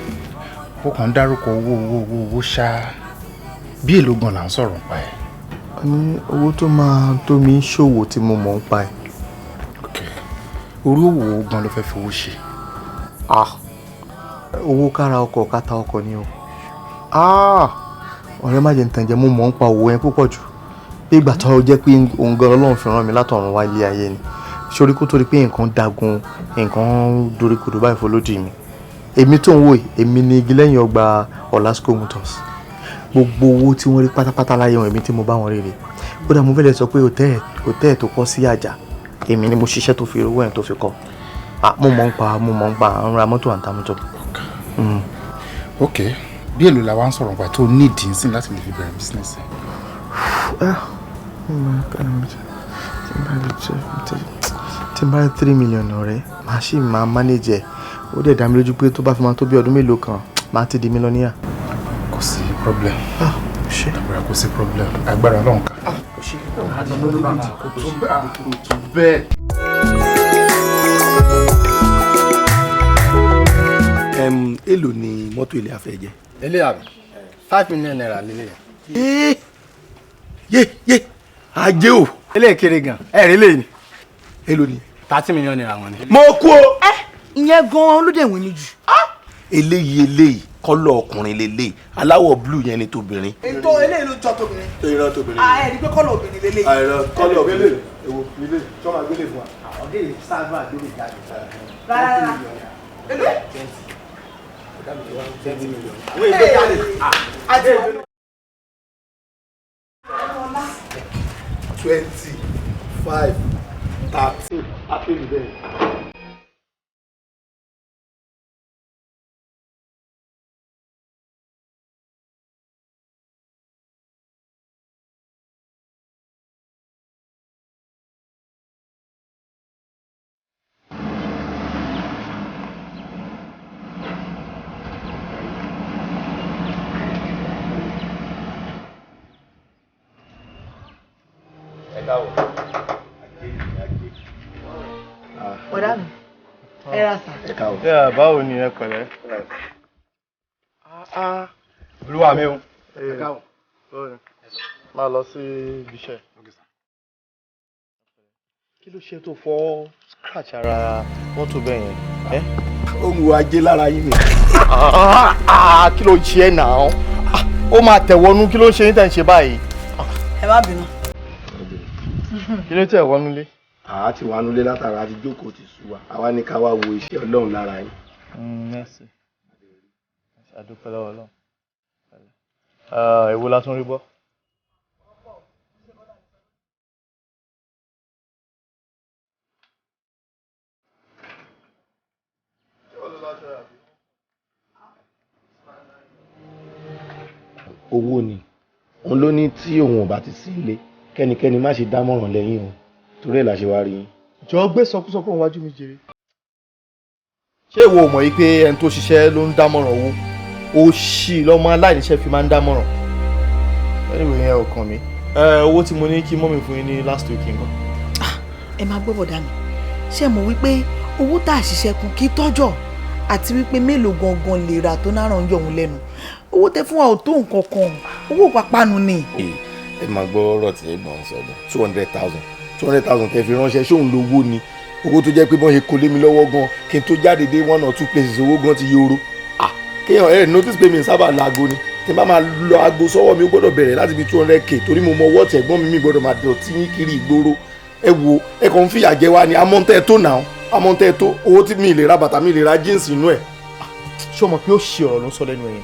ó kàn ń dárúkọ owó, owó, owó, owó ṣáá. Bí èló gan là ń sọ̀rọ̀ nípa ẹ̀? Ní owó tó máa tó mi ń ṣòwò tí mo mọ̀ ń pa ẹ̀. Orí òwò gan ló fẹ́ fowó ṣe? Ah, owó kára ọkọ̀ káta ọkọ̀ ni o. Ah, ọ̀rẹ́, má jẹ́ ń tàn jẹ́, mo mọ̀ ń pa òwò yẹn púpọ̀ jù. Bí ìgbà tó jẹ́ pé òun gan Ọlọ́run fi rán mi látọ̀run wá ilé ayé ni. Sórí kó tó rí pé nǹkan dagun, nǹkan doríkodò báyìí fọlódì mi. Èmi tó ń wò yìí, èmi ni igi lẹ́yìn ọgbà Olasco Motors. Gbogbo owó tí wọ́n rí pátápátá láyé wọn, èmi tí mo bá wọn rí rè. Kódà mo fẹ́ lè sọ pé hòtẹ́ẹ̀ tó kọ́ sí àjà, èmi ni mo ṣiṣẹ́ tó fi owó yẹn tó fi kọ́. Ah, mo mọ̀ ń pa à ń ra mọ́tò, à ń ta mọ́tò. Ok, bí èló la wá ń sọ̀rọ̀ nípa tó nídìí sí láti lè fi bẹ̀rẹ̀ business ẹ̀? Tí n bá rí 3 million, ọ̀rẹ́, màá sì máa manage ẹ̀. Ó dẹ̀ dá mi lójú pé tó bá fi máa tó bí ọdún mélòó kan, màá ti di millionaire. Kò sí problem. Ṣe agbára, kò sí problem, agbára Ọlọ́run ká. Bẹ́ẹ̀. Èló ni mọ́tò ilé afẹ́ jẹ́? Ilé àbí 5 million naira lílé yẹn. Yé yé, ajé o. Ilé kéré gan, ẹ rí lè ní. Èló ni? 30 million naira wọn ni. Mo kú o. Ìyẹn gan-an ló dẹ̀ wọ́n mi jù. Eléyìí colour ọkùnrin lélẹ́yìí, aláwọ̀ blue yẹn ni tóbìnrin. Ètò eléyìí ló jọ tóbìnrin. Ìran tóbìnrin. Ẹ rí pé colour obìnrin lélẹ́yìí. Àìrọ colour obìnrin. Èwo ilé tí wọ́n máa gbélé fún wa? Àwọn gèlè sábà gbélé jáde. Rárá. 20 million. Àwọn èdè jáde. 20, 5, 13, akéwì bẹ́ẹ̀. Ẹ káwọ. Ọ̀dà mi, ẹ ra sà. Ẹ káwọ. Yeah, báwo ni? Ẹ pẹ̀lẹ́? Olúwa mi o. Ẹ káwọ. Máa lọ sí ibi iṣẹ́. Kí ló ṣe tó fọ́ scratch ara mọ́tò bẹ́ẹ̀ yẹn? Ó ń wo ajé lára yín ni. Kí ló ń ṣe ẹ́ náà? Ó máa tẹ̀wọ́nú, kí ló ń ṣe yín tẹ̀ ń ṣe báyìí? Ẹ má bínú. Kí ló tẹ̀ wọnú lé? Àá ti wà nulẹ̀ látara àti jókòó ti sú wa. Àwa ní ká wá wo iṣẹ́ Ọlọ́run lára yín. Merci. Àdúpẹ́ lọ́wọ́ Ọlọ́run. Èwo la tún rí gbọ́? Owó ni òun ló ní tí òun ò bá ti sí ilé kẹ́nikẹ́ni má ṣe dámọ̀ràn lẹ́yìn òun, torí ẹ̀ la ṣe wá rí yín. Jọ gbé sọkúsọ kúrò wájú mi jèrè. Ṣé ìwọ ò mọ̀ yìí pé ẹni tó ṣiṣẹ́ ló ń dámọ̀ràn owó? Òṣì lọ́mọ aláìníṣẹ́ fi máa ń dámọ̀ràn. Anyway, yẹn ò kàn mí. Owó tí mo ní kí mọ́mì fún yín ní last week nǹkan. Ẹ máa gbọ́ bọ̀dá mi, ṣé mo wí pé owó tá a ṣiṣẹ́ kù kí tọ́jọ̀, àti wípé mélòó gangan lè rà tó náà ń yọ òun lẹ́nu? Owó tẹ fún wa ò tó nǹkan kan, owó pàpánu ni. Ẹ máa gbọ́ ọ̀rọ̀ tí ẹ̀gbọ́n sọ ni 200,000 200,000 tẹ fi ránṣẹ́, ṣóun lówó ni? Owó tó jẹ́ pé bọ́n ṣe kó lé mi lọ́wọ́ gan, kí n tó jáde dé one or two places owó gan ti yòrò. Kéèyàn ẹ notice pé mi sábà lo aago ni, tí n bá máa lo aago sọ́wọ́ mi ó gbọ́dọ̀ bẹ̀rẹ̀ láti bí 200K, torí mo mọ ọwọ́ tí ẹ̀gbọ́n mi gbọ́dọ̀ máa dọ̀tí yín kiri ìgboro. Ẹ wo, ẹ kàn ń fìyà jẹ wá ni. Amọ̀ntẹ́ tó nà amọ̀ntẹ́ tó owó tí mi lè ra bàtà, mi lè ra jíǹsì inú ẹ̀. Ṣé o mọ̀ pé ó ṣe ọ̀rọ̀ ló ń sọ lẹ́nu ẹ̀ yẹn?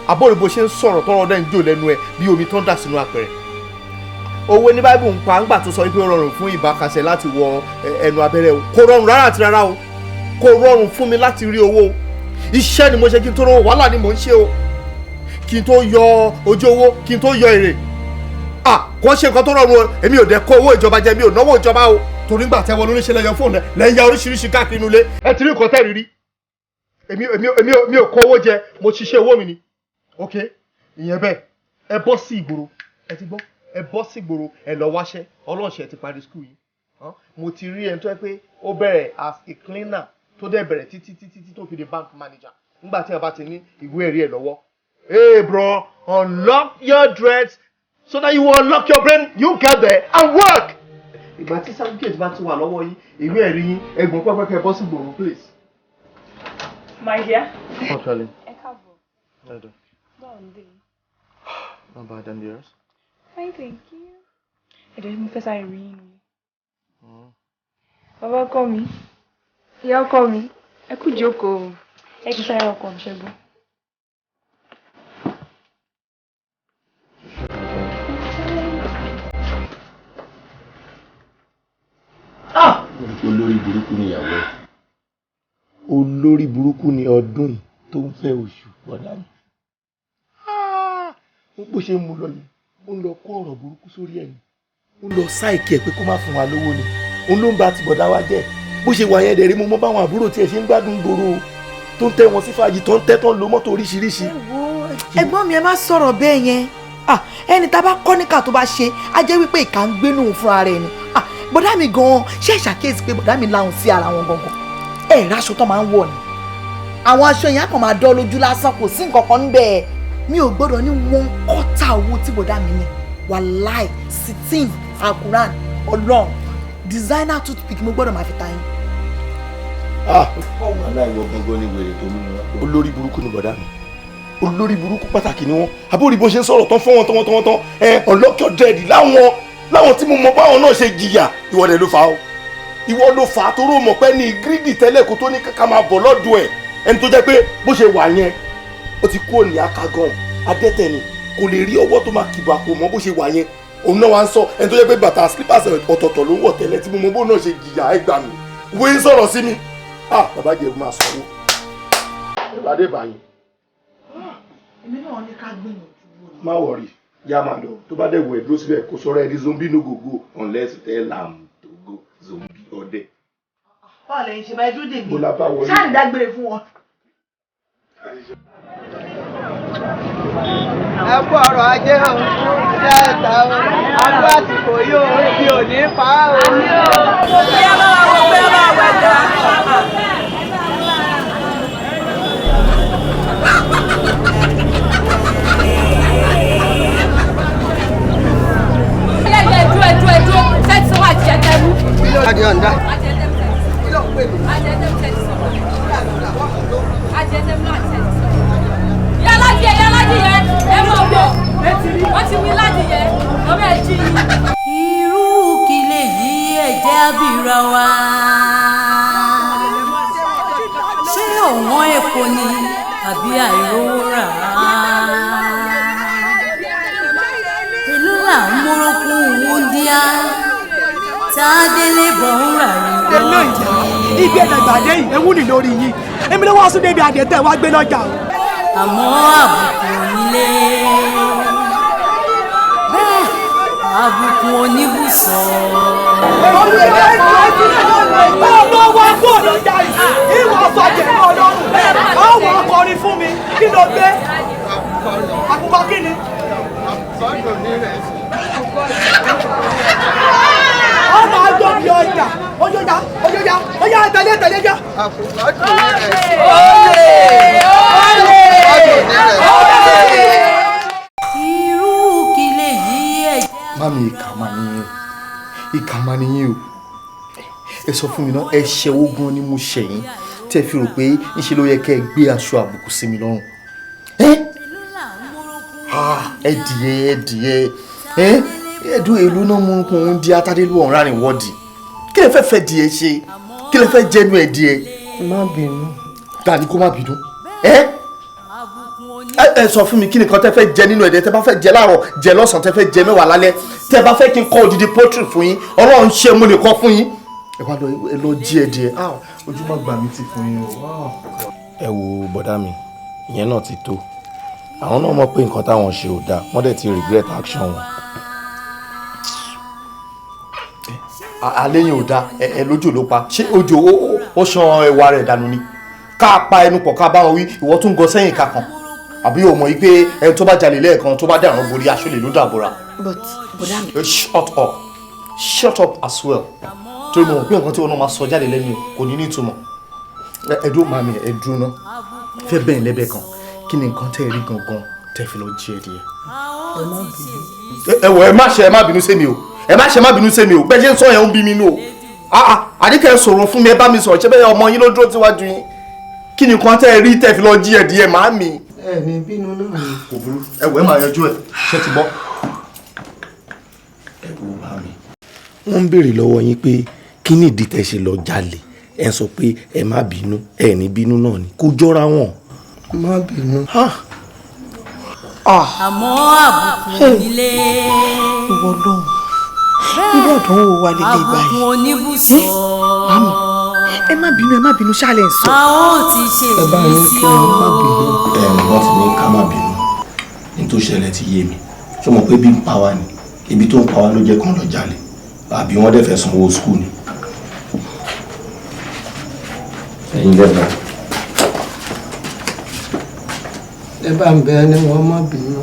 Àbọ̀rẹ̀ bó ṣe ń sọ̀rọ̀ tọ́rọ̀ dẹ́ ń jò lẹ́nu ẹ̀ bí omi tó ń dà sínú apẹ̀rẹ̀. Owó ní Báíbù ń pa ńgbà tó sọ wípé ó rọrùn fún ìbákasẹ̀ láti wọ ẹnu abẹ́rẹ́ o. Kò rọrùn rárá àti rárá o. Kò rọrùn fún mi láti rí owó o. Iṣẹ́ ni mo ṣe kí n tó rówó, wàhálà ni mò ń ṣe o. Kí n tó yọ ojú owó, kí n tó yọ èrè. Kò ṣe nǹkan tó rọrùn o. Èmi ò dẹ̀ kó owó ìjọba jẹ, mi ò náwó ìjọba o. Torí ńgbà tẹ́wọ́ lóríṣẹ́ lẹ́yọ fóònù lẹ́yà oríṣiríṣi káàkiri inú ilé. Ẹ ti rí nǹkan tẹ́ rírí. Èmi ò kó owó jẹ, mo ṣiṣẹ́ owó mi ni. Ok, ìyẹn bẹ́ẹ̀. Ẹ bọ́ sí ìgboro, ẹ ti gbọ́, ẹ bọ́ sí ìgboro, ẹ lọ wáṣẹ́. Ọlọ́ọ̀ṣẹ́ ti parí skul yìí. Mo ti rí ẹni tó yẹ pé ó bẹ̀rẹ̀ as a cleaner tó dẹ̀ bẹ̀rẹ̀ títí títí tó fi di bank manager nígbà tí ẹ bá ti ní ìwé ẹ̀rí ẹ̀ lọ́wọ́. Hey bro, unlock your dreads so that you will unlock your brain, you get there and work. Ìgbà tí certificate bá ti wà lọ́wọ́ yín, ìwé ẹ̀rí yín, ẹ̀gbọ́n pẹ́pẹ́pẹ́ bọ́ sí ìgboro, please. My dear. Oh, darling. Ẹ káàbọ̀. Báwo ni dé? Not bad, and yours? Fine, thank you. Ẹ̀dọ̀ mo fẹ́ sáré rí yín ni. Bàbá ọkọ mi, ìyá ọkọ mi, ẹ kú jókòó. Ẹ kì í sáré ọkọ mi ṣẹ́gun. Olórí burúkú ni ìyàwó ẹ. Olórí burúkú ni ọdún yìí tó ń fẹ́ oṣù bọ̀dá mi. Bó ṣe ń mú lọ yìí, ó ń lọ kó ọ̀rọ̀ burúkú sórí ẹ̀ ni. Ó ń lọ sáìkì ẹ̀ pé kó má fún wa lówó ni. Òun ló ń ba ti bọ̀dá wa jẹ́. Bó ṣe wà yẹn dẹ̀ rí, mo mọ báwọn àbúrò tiẹ̀ ṣe ń gbádùn gbòòrò tó ń tẹ́ wọn sí fàájì, tó ń tẹ́ tó ń lo mọ́tò oríṣiríṣi. Ẹ̀gbọ́n mi, ẹ má sọ̀rọ̀ bẹ́ẹ̀ yẹn. Ẹni tá a bá kọ́ níkà tó bá ṣe, á jẹ́ wípé ìkà ń gbénú fúnra rẹ̀ ni. Bọ̀dá mi gan-an ṣe ṣàkíyèsí pé bọ̀dá mi láhùn sí ara wọn gangan. Ẹ ráṣọ tó máa ń wọ̀ ni. Àwọn aṣọ yẹn á kàn máa dán lójú lásán, kò sí nǹkan kan níbẹ̀. Mi ò gbọ́dọ̀ ní 1/4 owó tí bọ̀dá mi ní. Wàláì, sitin, akuran, ọlọ́run, designer toothpick mo gbọ́dọ̀ máa fi ta yín. Aláìwọ gangan ni wèrè tó mú wọn. Olórí burúkú ni bọ̀dá mi. Olórí burúkú pàtàkì ni wọ́n. Àbórí bó ṣe ń sọ̀rọ̀ tán fún wọn tán tán tán. Ẹ unlock your dread láwọn tí mo mọ báwọn náà ṣe jìyà. Ìwọ dẹ̀ ló fà á o. Ìwọ ló fà á toró mọ̀ pé ní gírídì tẹ́lẹ̀ kó tó ní ká máa bọ̀ lọ́dọ̀ ẹ̀. Ẹni tó jẹ́ pé bó ṣe wà yẹn, ó ti kúrò ní akagan, adẹ́tẹ̀ ni, kò lè rí ọwọ́ tó máa kìbọ̀ àpò mọ́ bó ṣe wà yẹn. Òun náà wá ń sọ ẹni tó jẹ́ pé bàtà slippers ọ̀tọ̀ọ̀tọ̀ ló ń wọ̀ tẹ́lẹ̀ tí mo mọ bó náà ṣe jìyà. Ẹ gbà mí. Wọ́n ń sọ̀rọ̀ sí mi. Bàbá jẹ̀ máa sanwó. Ẹ bá dé báyìí. Èmi náà ní ká gbìyànjú. Má wọrí, yá máa lọ. Tó bá dẹ̀ wọ̀ ẹ́ dúró síbẹ̀ kó sọ̀rọ̀ ẹ di zombie no go go unless you tell am to go zombie ọdẹ. Báwo lẹ́yìn ṣe máa dúró dè mí? Mo la bá wọlé. Ṣáà ní dágbére fún wọn. Ẹ kú ọrọ̀ ajé o, ṣe é ta o, àbú àsìkò yìí o, ibi ò ní pa á o. Bóyá bá wà wọ, bóyá bá wà wẹ̀ dá. Tádélé bọ̀ ń rà ní eléyìí ibi ẹ̀dàgbàdé yìí ewu ni lórí yìí èmi ló wá sún débi àdètẹ̀ wá gbé lọ́jà o. Àmọ́ àbùkù nílé, bẹ́ẹ̀ àbùkù oníbùsọ̀. Ọmọ wa kú ọ̀lọ́jà yìí, ìwọ sọ jẹ̀mọ́ ọlọ́run, ọwọ́ akọrin fún mi, kí ló gbé? Àkùkọ kí ni? Ọmọ àjọ bí ọjà, ọjọ́jà, ọjọ́jà, ọjà tẹ̀lé tẹ̀lé jà. Irú kí lèyí ẹ̀ jẹ́. Mami, ìkà máa níyìn o, ìkà máa níyìn o. Ẹ sọ fún mi náà, ẹ ṣẹwó gan ni mo ṣẹ̀yìn tí ẹ fi rò pé ńṣe ló yẹ kẹ́ ẹ gbé aṣọ àbùkù sí mi lọ́rùn. Ẹ dìé, ẹ dìé, ẹ ẹdún èlú náà mú kún un di atádélú ọ̀hún rárìn wọ́ọ̀dì. Kí lẹ fẹ́ fẹ́ dìé ṣe? Kí lẹ fẹ́ jẹnu ẹ dìé? Má bínú. Ta ni kó má bínú? Ẹ ẹ sọ fún mi, kí nìkan tẹ fẹ́ jẹ nínú ẹ̀dẹ̀? Tẹ bá fẹ́ jẹ láàárọ̀, jẹ lọ́sàn-án, tẹ fẹ́ jẹ mẹ́wàá lálẹ́, tẹ bá fẹ́ kí n kọ́ odidi poultry fún yín, Ọlọ́run ṣe mo lè kọ́ fún yín. Ẹ wá lọ, ẹ lọ jí ẹ díẹ̀. Ah, ojú má gbà mí ti fún yín o. Ẹ wo bọ̀dá mi, ìyẹn náà ti tó. Àwọn náà mọ̀ pé nǹkan táwọn ṣe ò dáa, wọ́n dẹ̀ ti regret action wọn. Alẹ́ yẹn ò dáa, ẹ lójó ló pa. Ṣé ojú ó ṣan ẹwà rẹ̀ dànù ni? Ká pa ẹnu pọ̀, ká bá wọn wí, ìwọ tún gọ sẹ́yìn kankan. Àbí o mọ̀ yìí pé ẹni tó bá jalè lẹ́ẹ̀kan tó bá dàrán borí, aṣọ lè ló dàbora. But bọ̀dá mi. Shut up, shut up as well. Torí mo mọ̀ pé nǹkan tí wọn náà máa sọ jáde lẹ́nu kò ní ní ìtumọ̀. Ẹ dúró màmí, ẹ dúró ná. Fẹ́ bẹ́ẹ̀ lẹ́bẹ̀ẹ́ kan, kí ni nǹkan tẹ́ ẹ rí gangan tẹ́ fi lọ jí ẹ díẹ̀? Ẹ wọ, ẹ má ṣe, ẹ má bínú sí mi o, ẹ má ṣe, má bínú sí mi o. Bẹ́ẹ̀ ṣe ń sọ yẹn ń bí mi nú o. Àdìkẹ́ sọ̀rọ̀ fún mi, ẹ bá mi sọ̀rọ̀. Ṣé bẹ́ẹ̀ ọmọ yín ló dúró síwájú yín? Kí ni nǹkan tẹ́ ẹ rí tẹ́ fi lọ jí ẹ díẹ̀ màmí? Ẹ ní bínú náà ni. Kò burú, ẹ wọ, ẹ máa yanjú ẹ, ṣé ti gbọ́? Ẹ wo màmí, wọ́n ń béèrè lọ́wọ́ yín pé kí ni ìdí tẹ́ ṣe lọ jalè, ẹ sọ pé ẹ má bínú, ẹ ní bínú náà ni, kò jọra wọn. Má bínú. Àmọ́ àbùkù nílé. Ìwọ lóhùn, irú àdánwò wa lè lè báyìí. Àbùkù oníbùsọ̀. Màmí, ẹ má bínú, ẹ má bínú, ṣáàlẹ̀ ń sọ. A ó ti ṣe èyí sí o. Ẹ wọ́n ti ní ká má bínú, ní tó ṣẹlẹ̀ ti yé mi. Ṣé o mọ̀ pé bí ń pa wá ni, ibi tó ń pa wá ló jẹ́ kán lọ jalè, àbí wọ́n dẹ̀ fẹ́ sanwó skul ni. Ẹ̀yin lẹ́bàá. Ẹ bá ń bẹ ẹni wọn má bínú.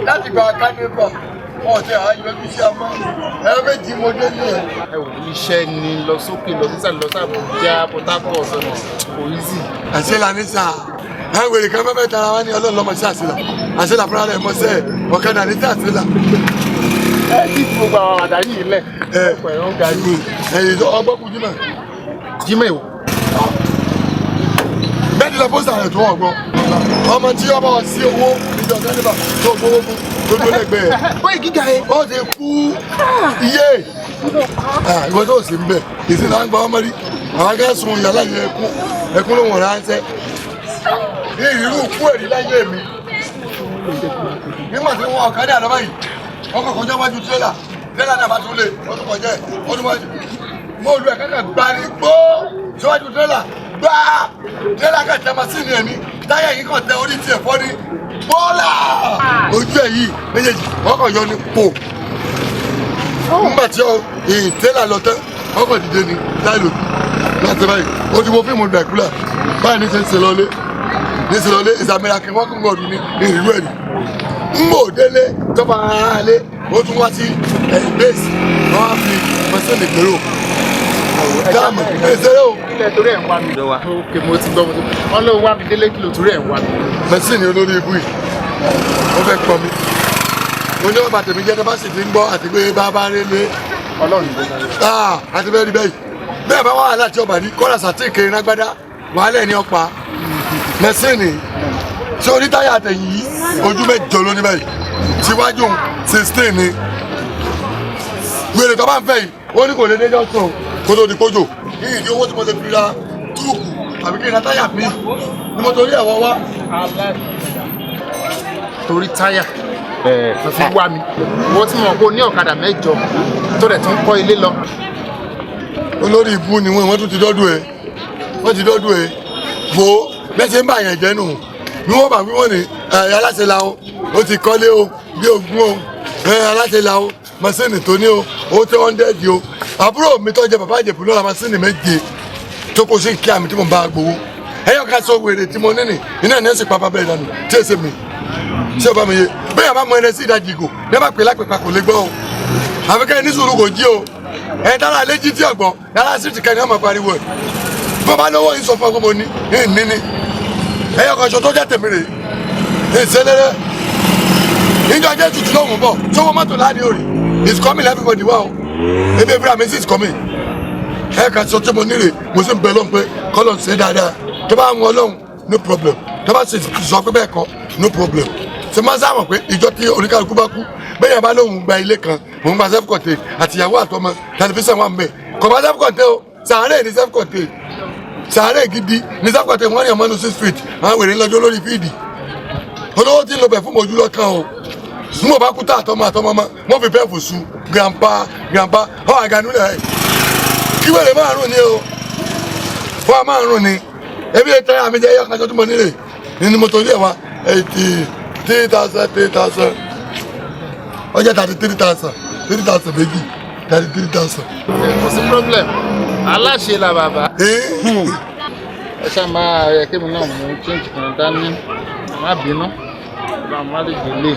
Láti gba kánìfà ọ̀tẹ̀ àyọjú sí àmọ́ ẹ méjì mo dé ní ẹ̀. Ẹ wò, iṣẹ́ ni lọ sókè lọ sísàlẹ̀ lọ sàbújá Port Harcourt ọ̀nà kò easy. Àṣelà ní sáà ẹ wèrè kan fẹ́fẹ́ tara wá ní Ọlọ́run lọ́mọ sí àṣelà, àṣelà fúnra rẹ̀ mọ́sẹ́ ọ̀kadà ní sí àṣelà. Ẹ ti fi gbogbo àwọn àdá yìí lẹ̀. Ọ̀pọ̀ ẹ̀rọ ń ga jù. Ẹ̀yìn ọgbọ́n kù Jímọ̀. Jímọ̀ ìwò. Bẹ́ẹ̀ ni lọ pósítà rẹ̀ tó wọ̀ gbọ́. Ọmọ tí ọmọ sí owó níjọ kẹ́lẹ́bà tó gbowó fún tó dúró lẹ́gbẹ̀ẹ́. Bóyá gíga yẹn. Ó ti kú iye. Ìwọ tó sì ń bẹ̀, ìsìn náà ń gba ọmọ rí. Àwọn akẹ́ sun ìyá láyé ẹkún, ẹkún ló wọ̀n ránṣẹ́. Ní ìrírú kú ẹ̀rí láyé mi. Nígbà tí wọ́n ọ̀kadà lọ báyìí, wọ́n kọ̀ kọjá wájú tírélà, tírélà náà bá tún lé, wọ́n tún kọjá ẹ̀, wọ́n tún wájú. Mo lu ẹ̀ kankan gbá ní gbó síwájú tírélà gbá tírélà kan tẹ masínì ẹ̀ ní táyà yìí kan tẹ orí tiẹ̀ fọ́ ní bọ́ọ̀là ojú ẹ̀ yìí méjèèjì wọ́n kàn yọ ní pò nígbà tí ìyìn tírélà lọ tán wọ́n kàn dìde ní láì lòdì láti báyìí ó ti wo fíìmù Dracula báyìí ní ṣe ń ṣe lọlé ní ṣe lọlé ìsàmìlà kí wọ́n kún gbọ̀dún ní ìlú ẹ̀rí ń bò délé tọ́ba ara lé ó tún wá sí ẹ̀yìn bẹ́ẹ̀sì wọ́n á fi mọ́sẹ̀lẹ̀ gbèrò dáàmú ẹ̀sẹ̀rẹ̀ o. Ilẹ̀ torí ẹ̀ ń wá mi. Ok, mo ti gbọ́ mo ti gbọ́. Wọ́n ló wá mi délé kìlò torí ẹ̀ ń wá mi. Mẹ́sìnì olórí ibú yìí ó fẹ́ pọ̀ mi. Mo ní ọba tèmi jẹ́ tó bá sì ti ń gbọ́ àti pé bàbá rélé. Ọlọ́run ló sáré. Àti bẹ́ẹ̀ rí bẹ́ẹ̀ yìí. Bẹ́ẹ̀ bá wàhálà tí ọba ní kọ́lá sàtìkè rágbádá wàhálà ẹ̀ ní ọ̀pá. Mẹ́sìnì ṣé orí táyà àtẹ̀yìn yìí ojú mẹ́jọ ló ní báyìí síwájú 16 ni. Wèrè tó bá ń fẹ́ yìí ó ní kò lè dé jọ́sùn kó tó di kójò. Kí ìdí owó tí mo lè fi ra túùkù àbí kí n ra táyà mi ni mo torí ẹ̀wọ̀ wá. Torí táyà ló fi wá mi. Wọ́n ti mọ̀ pé o ní ọ̀kadà mẹ́jọ tó dẹ̀ tún kọ́ ilé lọ. Olórí ibú ni wọ́n tún ti dọ́dún ẹ̀ wọ́n ti dọ́dún ẹ̀ wo bẹ́ẹ̀ ṣe ń bà yẹn jẹ́ nù bí wọ́n bá wí wọ́n ní aláṣẹ la o ó ti kọ́lé o bí ogún o aláṣẹ la o masínì tó ní o ó tó 100 o àbúrò mi tó jẹ bàbá ìjẹ̀bù lọ́la masínì méje tó kó sí kí àmì tí mo bá gbowó ẹyọ ká sọ wèrè tí mo ní nì iná ní ẹsìn pápá bẹ́ẹ̀ dànù tí èsè mi ṣé o bá mi yé bẹ́ẹ̀ bá mọ ẹni sí ìdajì ìgò ní bá pè lápẹ̀pà kò lè gbọ́ o àfi kẹ́ ẹ ní sùúrù kò jí o ẹ dára lé jí tí ọ̀gbọ́n dára sí ti kẹ́ni ọmọ pariwo ẹ̀ bó bá lówó yìí sọ fún ọgbọ́n mo ní ní ní ẹyọ kan ṣo tó jẹ́ tèmi rè é ìṣẹlẹ́rẹ́ níjọ jẹ́ tutù lóhùn bọ̀ sówó mọ́tò láàrin òrì it's coming everybody wá o ebi ebi àmì sí it's coming ẹ kà sọ tí mo ní rè mo sì ń bẹ lọ́hùn pé kọ́lọ̀ ń ṣe dáadáa tó bá ń wọ lọ́hùn no problem tó bá sì sọ pé bẹ́ẹ̀ kọ́ no problem ṣe máa sáwọn pé ìjọ tí oníkálukú bá kú bẹ́ẹ̀ yẹn bá lóhùn gba ilé kan òun gba self contained àtìyàwó àtọmọ tẹlifíṣàn wà ń bẹ̀ kò bá self contained o sàárè ní self contained sàárè gidi ní self contained wọ́n ní ọmọ inú 6 feet àwọn wèrè ńlọjọ́ lórí fíìdì olówó tí ń lọ bẹ̀ fún mojú lọ́kàn o n ò bá kú tá àtọmọ àtọmọ mọ wọn fi bẹ́ẹ̀ fòṣù grandpa grandpa ọ àgànú lẹ̀ kí wèrè márùn ni o fún márùn ni ebi ètò àmì jẹ́ ẹyọ kan tó mo nílè nínú mo torí ẹ̀ wá 83,000 3,000 ọjà 33,000 3,000 méjì 33,000. Kò sí problem, aláṣẹ la bàbá. Ẹ ṣáà máa yẹ kí mi náà mú change kan dání, má bínú, bá má lè délé.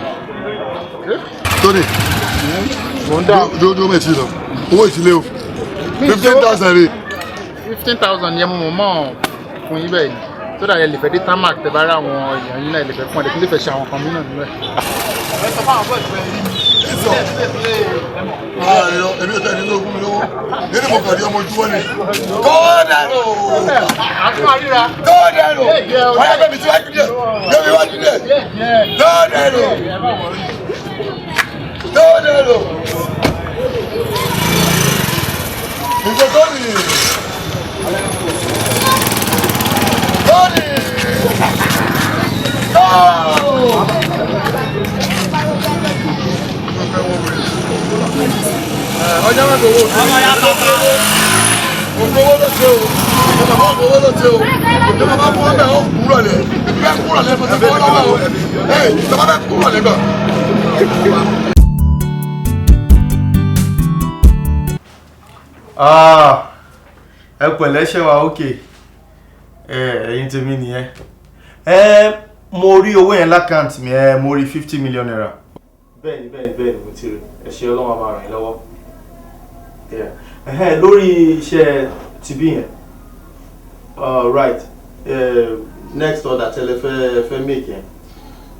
Tony, dúró mẹ́tì lọ, owó ìtìlẹ̀ o, 15,000 rè. 15,000 yẹn mo mọ̀ fún yín bẹ́ẹ̀ ni, tó dà yẹ lè fẹ́ dé tarmac tẹ bá rà àwọn èèyàn yín náà lè fẹ́ fún ẹ lè fẹ́ ṣe àwọn kan mìíràn nínú ẹ̀. Ẹ sọ fún àwọn bọ́ọ̀sì bẹ́ẹ̀ rí mi. Ààrẹ èmi ò tẹ́lẹ̀ lógún mi lówó, nínú mo kàn rí ọmọ ojúmọ́ ni. Tó dẹ̀rù! Tó dẹ̀rù! Ọ̀yá bẹ̀mí síwájú díẹ̀, bẹ̀mí wájú díẹ̀. Tó dẹ̀rù! Tó dẹ̀rù! Ìjọ tó nì. Tó nì. Tó! Ọjọ́ mẹ́ta owó owó ló ṣe o ìjọba owó ló ṣe o ìjọba bá fún ọbẹ̀ ó kúrọ̀ lẹ̀ bẹ́ẹ̀ kúrọ̀ lẹ̀ fún ọbẹ̀ lọ́wọ́ o ìjọba bẹ́ẹ̀ kúrọ̀ lẹ̀ gan. Ẹ pẹ̀lẹ́ ṣe wa ókè ẹ̀yin tèmi nìyẹn ẹ mo rí owó yẹn lákàntì mi ẹ mo rí 50 million naira. Bẹ́ẹ̀ni bẹ́ẹ̀ni bẹ́ẹ̀ni mo ti rí ẹ ṣé Ọlọ́run á máa ràn yín lọ́wọ́ lórí iṣẹ́ tìbí yẹn right next order tẹ́lẹ̀ fẹ́ make yẹn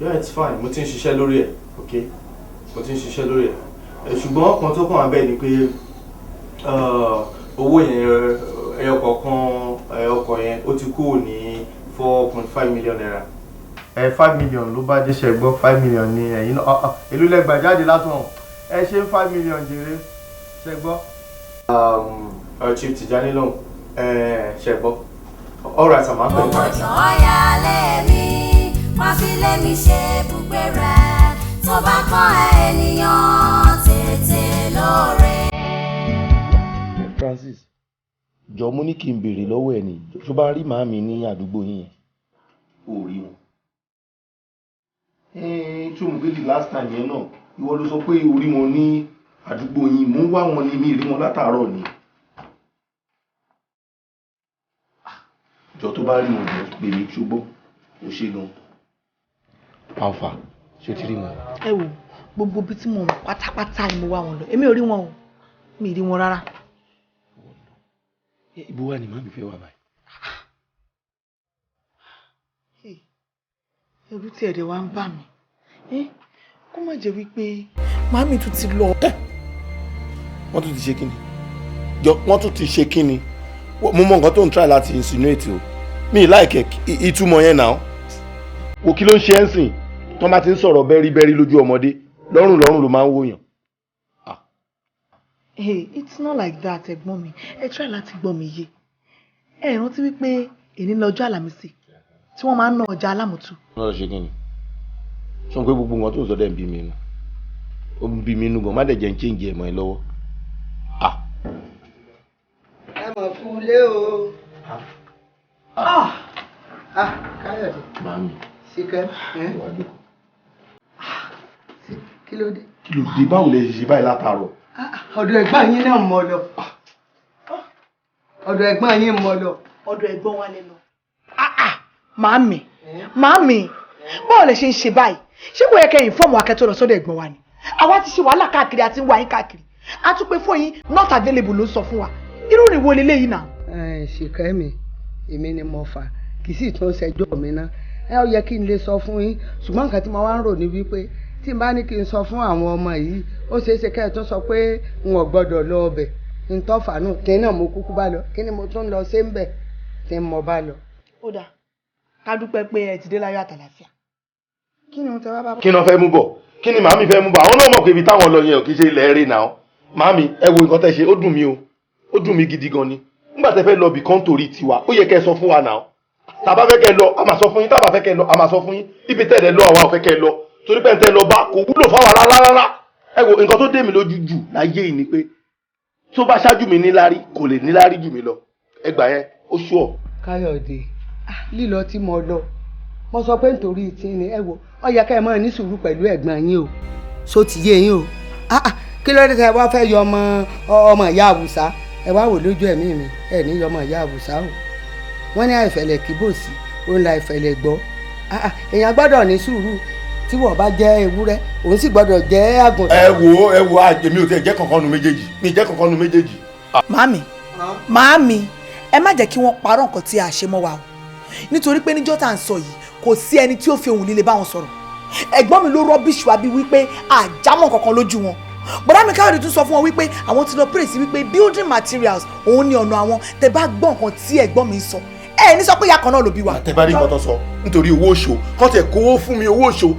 yeah it's fine mo ti ń ṣiṣẹ́ lórí ẹ̀ ok mo ti ń ṣiṣẹ́ lórí ẹ̀ ṣùgbọ́n kan tó kàn wá bẹ́ẹ̀ ni pé owó yẹn ẹyọ kọ̀ọ̀kan ọkọ̀ yẹn ó ti kúrò ní 4.5 million naira. 5 million ló bá dé ṣe gbọ́ 5 million ní ẹ̀yìn náà èló lẹ gbà jáde látàn ẹ ṣe 5 million jèrè ṣe gbọ́. Chief Tijani lóhùn ṣe gbọ́ all right àmọ́ àpẹẹrẹ. Ọmọ jọ̀ọ́yà lé mi, wá fi lé mi ṣe ibùgbé rẹ̀, tó bá kàn ènìyàn tètè lóore. Francis. Jọ mo ní kí n béèrè lọ́wọ́ ẹ̀ ni, ṣó bá rí màámi ní àdúgbò yín yẹn? O ò rí wọn. Tí o mọ̀ pé the last time yẹn náà, ìwọ ló sọ pé o rí wọn ní àdúgbò yín, mò ń wá wọn ni mi rí wọn látàárọ̀ ni. Jọ tó bá rí wọn jọ pè mí ṣùgbọ́n o ṣe gan. Alpha, ṣé o ti rí wọn? Ẹ wo gbogbo ibi tí mo wà pátápátá ni mo wá wọn lọ, èmi ò rí wọn o, mi ì rí wọn rárá. Ibo wà ní màmí fẹ́ wà báyìí? Ẹ̀rù tí ẹ̀rẹ̀ wa ń bà mí, kó má jẹ́ wípé màmí tún ti lọ. Wọ́n tún ti ṣe kíni? Jọ wọ́n tún ti ṣe kíni? Mo mọ nǹkan tó ń try láti insinuate o, mi ì láìkẹ́ ìtumọ̀ yẹn náà. Wo kí ló ń ṣe ẹ́ ń sìn? Tọ́ bá ti ń sọ̀rọ̀ bẹ́rí bẹ́rí lójú ọmọdé, lọ́rùn lọ́rùn ló máa ń wòyàn. Hey, it's not like that, ẹ̀gbọ́n mi. Ẹ try láti gbọ́ mi yé. Ẹ rántí wípé èní lọ́jọ́ Àlàmísì tí wọ́n máa ń ná ọjà Alámùtù. Wọ́n lọ ṣe kí ni? Sọ pé gbogbo nǹkan tó ń sọ dẹ̀ ń bí mi nù. Ó ń bí mi nù gan, má dẹ̀ jẹ́ ń change ẹ̀ mọ́ ẹ lọ́wọ́. Ẹ mọ̀ kú lé o. Ah, Káyọ̀dé. Màámi. Síkẹ́. Kí ló dé? Kí ló dé? Báwo lè ṣe báyìí látàárọ̀? Ọ̀dọ̀ ẹ̀gbọ́n yín náà mọ̀ lọ. Ọ̀dọ̀ ẹ̀gbọ́n yín mọ̀ lọ. Ọ̀dọ̀ ẹ̀gbọ́n wa lẹ lọ. Màámi, màámi, báwo lẹ ṣe ń ṣe báyìí? Ṣé kò yẹ kẹ́ inform wa kẹ́ tó lọ sọ́dọ̀ ẹ̀gbọ́n wa ni? Àwa ti ṣe wàhálà káàkiri àti ń wá yín káàkiri. A tún pé fún yín not available ló ń sọ fún wa. Irú ìrìn wo leléyìí náà? Ṣìkẹ́ mi, èmi ni mo fà, kì í sì tún ṣẹjọ́ mi ná. Ẹ ó yẹ kí n lè sọ fún yín, ṣùgbọ́n nǹkan tí mo wá ń rò ní wípé tí n bá ní kí n sọ fún àwọn ọmọ yìí, ó ṣeé ṣe kẹ́ ẹ tún sọ pé n ò gbọ́dọ̀ lọ ọbẹ̀. N tọ́ fàánù kí náà mo kúkú bá lọ, kí ni mo tún lọ sí ń bẹ̀ tí mo bá lọ. Ó dáa, ká dúpẹ́ pé ẹ ti dé láyọ̀ àtàlàfíà. Kí ni mo tẹ wá bá bọ̀? Kí ni wọ́n fẹ́ mú bọ̀? Kí ni màámi fẹ́ mú bọ̀? Àwọn náà mọ̀ pé ibi táwọn lọ yẹn ò kì í ṣe ilẹ̀ eré náà. Màámi, ẹ wo nǹkan tẹ́ ṣe, ó dùn mí o. Ó dùn mí gidi gan ni. Nígbà tẹ́ fẹ́ lọ bì kan torí tiwa, ó yẹ kẹ́ ẹ sọ fún wa náà. Tá bá fẹ́ kẹ́ lọ, a máa sọ fún yín. Tá bá fẹ́ kẹ́ lọ, a máa sọ fún yín. Ibi tẹ́ ẹ lọ, àwa ò fẹ́ kẹ́ lọ. Torí pé tẹ́ lọ bá kò wúlò fáwa rárá rárá. Ẹ wo nǹkan tó dé mi lójú jù láyé yìí ni pé tó bá ṣáájú mi níláárí kò lè níláárí jù mí lọ. Ẹ gbà yẹn, ó ṣú ọ. Káyọ̀dé, lílọ tí mo lọ, mo sọ pé nítorí tí ni ẹ wo, ó yẹ ká ẹ máa ní sùúrù pẹ̀lú ẹ̀gbọ́n yín o. So ti yé yín o. Kí ló dé tẹ́ wá fẹ́ yọ ọmọ ọmọ ìyá àwùsá? Ẹ wá wò lójú ẹ̀mí mi, ẹ ní yọ ọmọ ìyá àwùsá o. Wọ́n ní àìfẹ̀lẹ̀ kíbòsí, òun la ìfẹ̀lẹ̀ gbọ́. Èèyàn gbọ́dọ̀ ní sùúrù. Tí wọ́n bá jẹ́ ewúrẹ́, òun sì gbọ́dọ̀ jẹ́ àgùntàn. Ẹ wo èmi ò tiẹ̀ jẹ́ kankan nu méjèèjì, mi jẹ́ kankan nu méjèèjì. Màámi, màámi, ẹ má jẹ́ kí wọ́n parọ́ nǹkan tí a ṣe mọ́ wa o. Nítorí pé níjọ́ tá à ń sọ yìí, kò sí ẹni tí ó fi ohùn líle bá wọn sọ̀rọ̀. Ẹ̀gbọ́n mi ló rọ́bìṣì wa bí wípé àjámọ̀ kankan lójú wọn. Bọ̀dá mi Káyọ̀dé tún sọ fún wọn wípé àwọn ti lọ pray sí wípé building materials òun ni ọ̀nà àwọn. Tẹ bá gbọ́ nǹkan tí ẹ̀gbọ́n mi ń sọ, ẹ ní sọ pé ìyá kan náà ló bí wa. Tẹ bá rí nǹkan tó sọ nítorí owó oṣù kọ́ tẹ̀ kówó fún mi, owó oṣù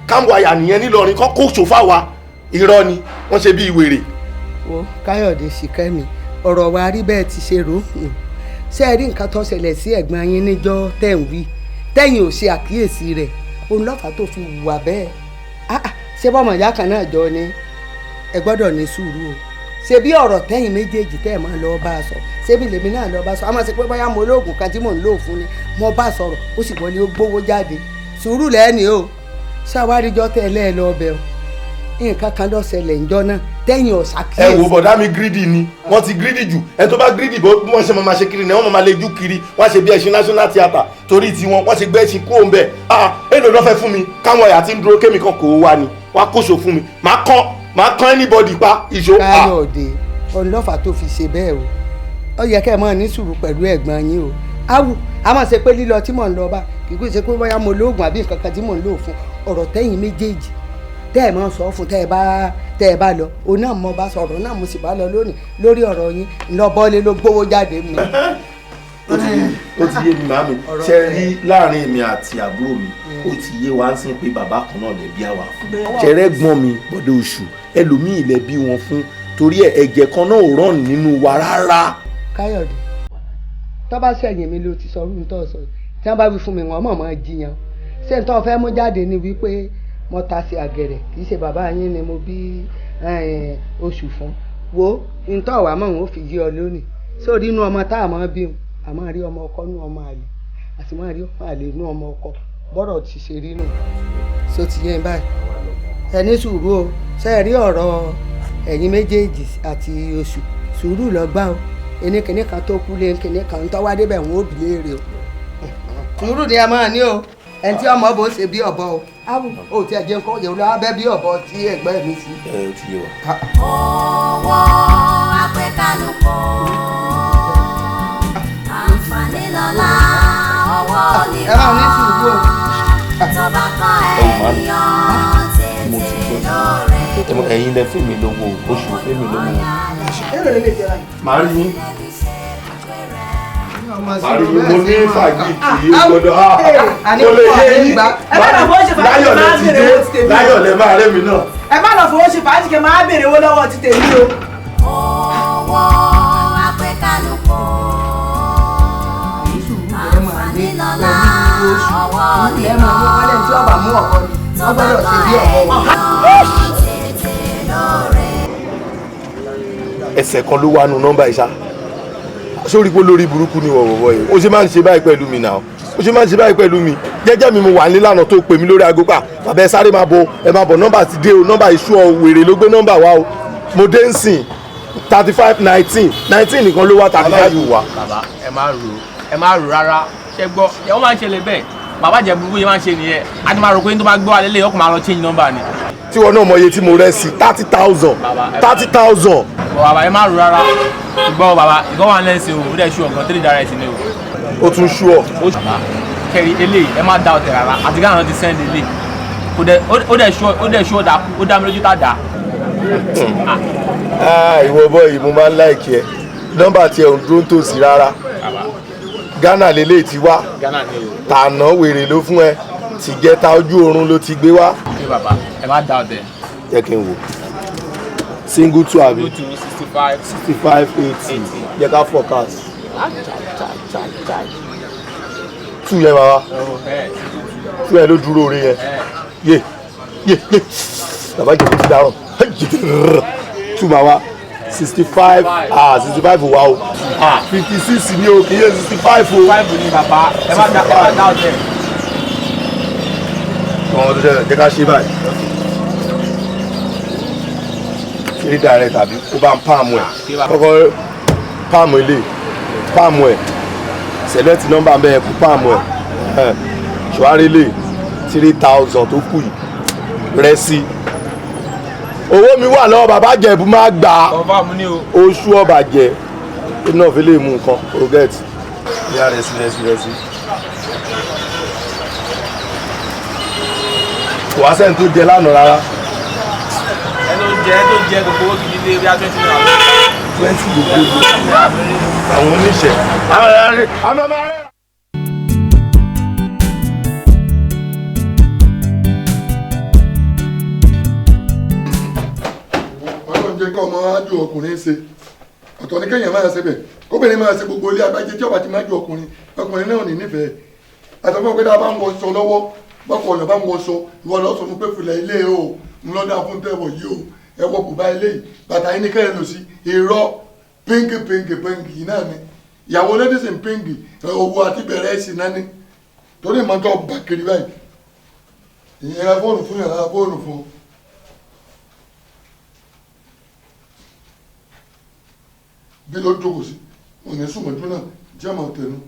káwáyà nìyẹn nílọrin kọ́ kó ṣòfà wa, irọ́ ni wọ́n ṣe bí wèrè. Wo Káyọ̀dé, Ṣìkẹ́mi, ọ̀rọ̀ wa rí bẹ́ẹ̀ ti ṣe rò ó. Ṣé ẹ rí nǹkan tó ṣẹlẹ̀ sí ẹ̀gbọ́n yín níjọ́ tẹ̀ ń wí tẹ̀yìn ò ṣe àkíyèsí rẹ̀, òun lọ́fà tó fi hùwà bẹ́ẹ̀. Ṣé bọ́mọ ìyá kan náà jọ ni? Ẹ gbọ́dọ̀ ní sùúrù o. Ṣe bí ọ̀rọ̀ tẹ́yìn méjèèjì tẹ́ ẹ̀ máa lọ bá a sọ, ṣé bí lèmi náà lọ bá a sọ, a máa ṣe pé bóyá mo lóògùn kan tí mò ń lò fún ni mo bá sọ̀rọ̀, ó sì wọlé ó gbówó jáde. Sùúrù lẹ́ni o. Ṣàwáríjọ́ tẹ́ ẹ lẹ́ẹ̀ lọ ọbẹ̀ o, nǹkan kan ló ṣẹlẹ̀ ńjọ́ náà tẹ́yìn ọ̀sà kíyèsí. Ẹ wo bọ̀dá mi, greedy ni wọ́n ti greedy jù. Ẹni tó bá greedy bó wọ́n ṣe máa ṣe kiri ni wọ́n máa lejú kiri, wọ́n ṣe bí ẹṣin national theatre torí tiwọn, wọ́n ṣe gbé ẹṣin kúrò ńbẹ̀. Èlò ló fẹ́ fún mi? Káwọn ẹ̀yà tí ń dúró kémi kan kò wá ni wọ́n á kóso fún mi, máa kán anybody pa ìṣó. Káyọ̀dé, ọlọ́fà tó fi ṣe bẹ́ẹ̀ o, ó yẹ kẹ́ ẹ máa ní sùúrù pẹ̀lú ẹ̀gbọ́n yín o. Áwù a máa ṣe pé lílọ tí mò ń lọ bá kì í kú ṣe pé bóyá mo lóògùn àbí nǹkan kan tí mò ń lò fún. Ọ̀rọ̀ tẹ́yìn méjèèjì tẹ́ ẹ̀ máa sọ fún tẹ́ ẹ bá lọ, òun náà mo bá sọ̀rọ̀ náà, mo sì bá lọ lónìí lórí ọ̀rọ̀ yín lọ bọ́lé ló gbówó jáde mi. Ó ti yé mi màámi, ṣe rí láàrin èmi àti àbúrò mi, ó ti yé wa ń sìn pé bàbá kan náà lè bí àwa fún. Ṣẹrẹ́gbọ́n mi bọ́dọ̀ oṣù ẹlòmíì lè bí wọn fún, torí ẹ̀jẹ̀ kan náà ò rán nínú wa rárá. Káyọ̀dé, tó bá ṣẹ̀yìn mi ló ti sọ orú tó sọ, tí wọ́n bá wí fún mi wọ́n mọ̀ mọ́ jiyàn. Ṣé n tó fẹ́ mú jáde ni wípé mo ta sí àgẹ̀rẹ̀, kì í ṣe bàbá yín ni mo bí oṣù fún? Wo n tó wà mọ̀, òun ó fi yé ọ lónìí. Sórí inú ọmọ tá a máa bí wọn, a máa rí ọmọ ọkọ nú ọmọ àlè, a sì máa rí ọmọ àlè nú ọmọ ọkọ. Bọ́rọ̀ ti ṣe rí nù. Só ti yẹn báyìí? Ẹ ní sùúrù o. Ṣe é rí ọ̀rọ̀ ẹ̀yin méjèèjì àti oṣù, sùúrù lọ gbá o. Ẹni kìnní kan tó kú lé kìnní kan tó wá débẹ̀, wọn ò bí léèrè o. Sùúrù ni ẹ máa ní o. Ẹni tí ọmọ bò ṣe bí ọ̀bọ o, áwù ó ti ẹ̀jẹ̀ nǹkan yẹ̀wò lọ́wọ́ abẹ́ bí ọ̀bọ tí ẹ̀gbẹ́ mi sí. Ẹ ó ti yé wa. Owó apẹ́kálukú, àǹfààní lọ́la owó Ẹ máa ní sùúrù o. Tó bá kọ́ ènìyàn tètè lóore. Ẹ̀yin lẹ fún mi lówó oṣù, fún mi lówó. Èrò lè jẹ báyìí. Màá rí yín, màá rí yín. Mo ní fàájì tí ó gbọ́dọ̀ ha Àní kò lè fún yé àní yín. gbà. Ẹ má lọ fowó ṣe fàájì, Láyọ̀ lẹ máa ti bèrè owó ti dé tèmi. láyọ̀ lẹ máa rẹ́ mi náà. Ẹ má lọ fowó ṣe fàájì kẹ máa béèrè owó lọ́wọ́ ti tèmi o. Owó apẹ́kálukú, àǹfààní lọ́la owó Ẹ máa mú wálé tí ọba mú ọ̀bọ ni wọ́n gbọ́dọ̀ ṣe bí ọ̀bọ wọn. Tètè lóore. Ẹsẹ̀ kan ló wà nù nọ́mbà ìṣá sórí pé lórí burúkú ni wọ̀wọ̀wọ̀ yìí. Ó ṣe máa ń ṣe báyìí pẹ̀lú mi náà, ó ṣe máa ń ṣe báyìí pẹ̀lú mi. Jẹ́jẹ́ mi mo wà nílé lánàá tó pè mí lórí aago pa, bàbá ẹ sáré máa bọ̀, ẹ máa bọ̀, nọ́mbà ti dé o, nọ́mbà iṣu ọ wèrè ló gbé nọ́mbà wa o. Mo dé ń sìn 35 19 19 nìkan ló wá, 35 wá. Bàbá, ẹ má rò, ẹ má rò rárá. Ṣe gbọ́? Ẹ wọ́n máa ń ṣẹlẹ̀ bẹ́ẹ̀. Bàbá jẹ burúkú yẹn máa ń ṣe nìyẹn. A ti máa rò pé tó bá gbọ́ alẹ́ lè ọkùnrin máa lọ change number ni. Tí wọn náà mọ iye tí mo rẹ́ sí, 30,000, 30,000. Bọ̀ bàbá, ẹ má rò rárá. Gbọ́ bàbá, ìgbọ́ wà lẹ́sìn o, ó dẹ̀ ṣú ọ̀gán three direct ni o. Ó tún ṣú ọ. Ó ṣù bàbá kẹrin eléyìí, ẹ má dá ọ̀tẹ̀ rárá. Àti Ghana ti send eléyìí, kò dẹ̀ ó dẹ̀ ṣú, ó dẹ̀ ṣú, ó dà, ó dá mi lójú tá dà. Ah, ìwọ bọ́ yìí, mo máa ń like ẹ. Nọ́mbà tiẹ̀ ò ń dúró tòsí rárá. Ghana lélẹ̀ ti wá. Ghana ni o. Tànà wèrè ló fún ẹ, tìjẹta ojú oorun ló ti gbé wá. Ok bàbá, ẹ má dá ọ̀tẹ̀. Jẹ́ kí n wò, single two àbí? 2 65. 65 80. Jẹ́ ká forecast two yẹn bàbá, two yẹn ló dúró orí yẹn. Yé yé yé, bàbá jẹ̀bi ti dáràn. Two máa wá 65, ah, 65 wá o. Ah, 56 ni o, kì í ṣe 65 o. Five ni bàbá, ẹ má dá ọ̀tẹ̀. Ọ̀hún tó ṣẹlẹ̀, jẹ́ ká ṣe báyìí. Three direct tàbí kó bá ń palm ẹ̀, kọ́kọ́ palm ilé, palm ẹ̀, select number bẹ́ẹ̀, kó palm ẹ̀ ṣùwárí lè 3,000 tó kù yìí rẹ̀ sí. Owó mi wà lọ́wọ́ bàbá Jẹ̀bú, máa gbà á. Confirm ni o. Oṣù ọba jẹ èmi náà fi lè mú nǹkan o get ìyá rẹ̀ sí rẹ̀ sí rẹ̀ sí. Kò wá sẹ́ni tó jẹ lánàá rárá. Ẹ tó jẹ gbogbo owó gidi lé bí a 20 naira. 20 gbogbo àwọn oníṣẹ́. Àwọn ọmọ rẹ̀. Ọlọ́run jẹ́ kí ọmọ ájú ọkùnrin ṣe. Ọ̀tọ̀ ní kéèyàn máa ṣe bẹ̀, kóbìnrin máa ṣe gbogbo ilé agbájé. Tí ọba ti máa ju ọkùnrin, ọkùnrin náà ò ní nífẹ̀ẹ́. Àtọ́fọ́ pé tá a bá ń wọṣọ lọ́wọ́, bọ́kọ̀ ọ̀yàn bá ń wọṣọ, ìwọ lọ sọ fún pé fìlà ilé o ńlọ́dà fún tẹ̀wọ̀ yìí o, ẹ wọ bùbá ilé yìí, bàtà yín ní kẹ́hìn lò sí irọ́. Pink pink pink yìí náà ni ìyàwó ladies in pink. Owó àti bẹ̀rẹ̀ ẹ̀sìn náà ni torí ìmọ̀tọ́ bà kiri báyìí. Ìyẹn ra fóònù fún yàrá fóònù fún un. Bí ló jókòó sí òní sùnmọ́jú náà jẹ́ mọ̀ tẹnu.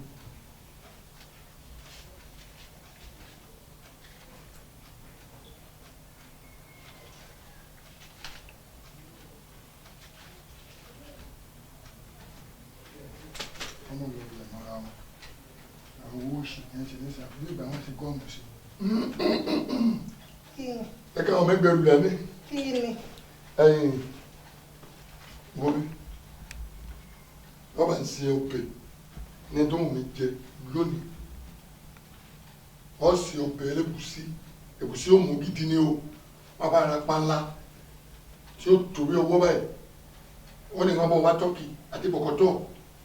Ọmọ mi ò lè mọ́ra wọn, àwọn owó oṣù yẹn ṣe ní sàbí ìgbà wọn ti gọ́ọ̀mù sí. Ẹ káwọn mẹgbẹrù lẹ́ni. Kí ni? Ẹ̀yìn wo bí wọ́n bá ń ṣe ọbẹ̀ ní tó wù mí jẹ lónìí. Wọ́n ṣe ọbẹ̀ ẹlẹ́gùsí, ẹ̀gúsí ó mú gidi ní o. Wọ́n bá ra panla tí ó tóbi ọwọ́ báyìí, wọ́n ní wọ́n bọ̀ wá tọ́kì àti bọ̀kọ̀tọ̀,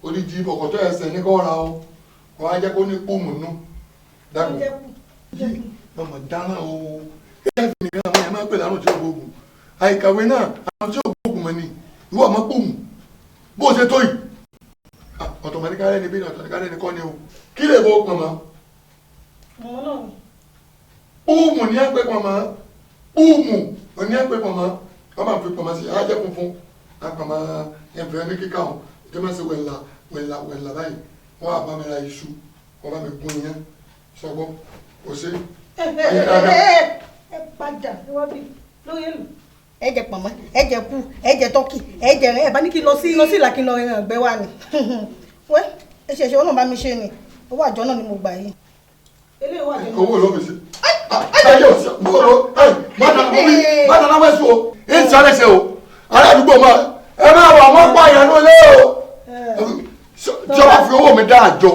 oníjì bọ̀kọ̀tọ̀ ẹsẹ̀ ní kọ́ ra o. Wọ́n á jẹ́ kó ní pòmù nù dàgbò yìí. Wọ́n mọ̀ dáná o. Ẹ̀fì nìkan àwọn yẹn máa ń pè lárùn tí ó gbóògùn àìkàwé náà, àwọn tí ó gbóògùn mọ̀ ni ìwọ ọmọ pòmù bó o ṣe tó yìí. Ọ̀tọ̀ mọ̀ ní kárẹ́ ni bí ọ̀tọ̀ ní kárẹ́ ni kọ́ ni o. Kí lè bo pọ̀nmọ́? Púùmù ní ẹgbẹ́ pọ̀nmọ́. Púùmù ní ẹgbẹ́ pọ̀nmọ́. Wọ́n máa fi pọ̀nmọ́ sí i, á jẹ́ funfun. Àpamọ́ ẹ̀fẹ̀ ní kíkà ọ̀ jẹ́ máa ṣe wẹ̀là wẹ̀là wẹ̀là báyìí. Wọ́n á bá mi ra iṣu, wọ́n bá mi gún iyán. Sọgbọ́n, kò sí. Ẹ padà wá bí lórí èlò. Ẹ jẹ pọ̀nmọ́, ẹ jẹ kú, ẹ jẹ tọ́kì, ẹ jẹ ẹ bá ní kí n lọ sí ìlà kí n lọ ẹran ọ̀gbẹ́ wa ni. Wẹ́ ẹ ṣẹ̀ṣẹ̀ wọn náà bá mi ṣe ni, owó àjọ náà ni mo gbà yìí. Eléyìí owó àjọ náà. Owó ló fi ṣe. Ayé ò sí, mo má dáná wẹ́sù o, ń sáré ṣe o, ará àdúgbò máa ẹ máa wà wọ́n pa ìyànú ilé o. Tí o bá fi owó mi dá àjọ,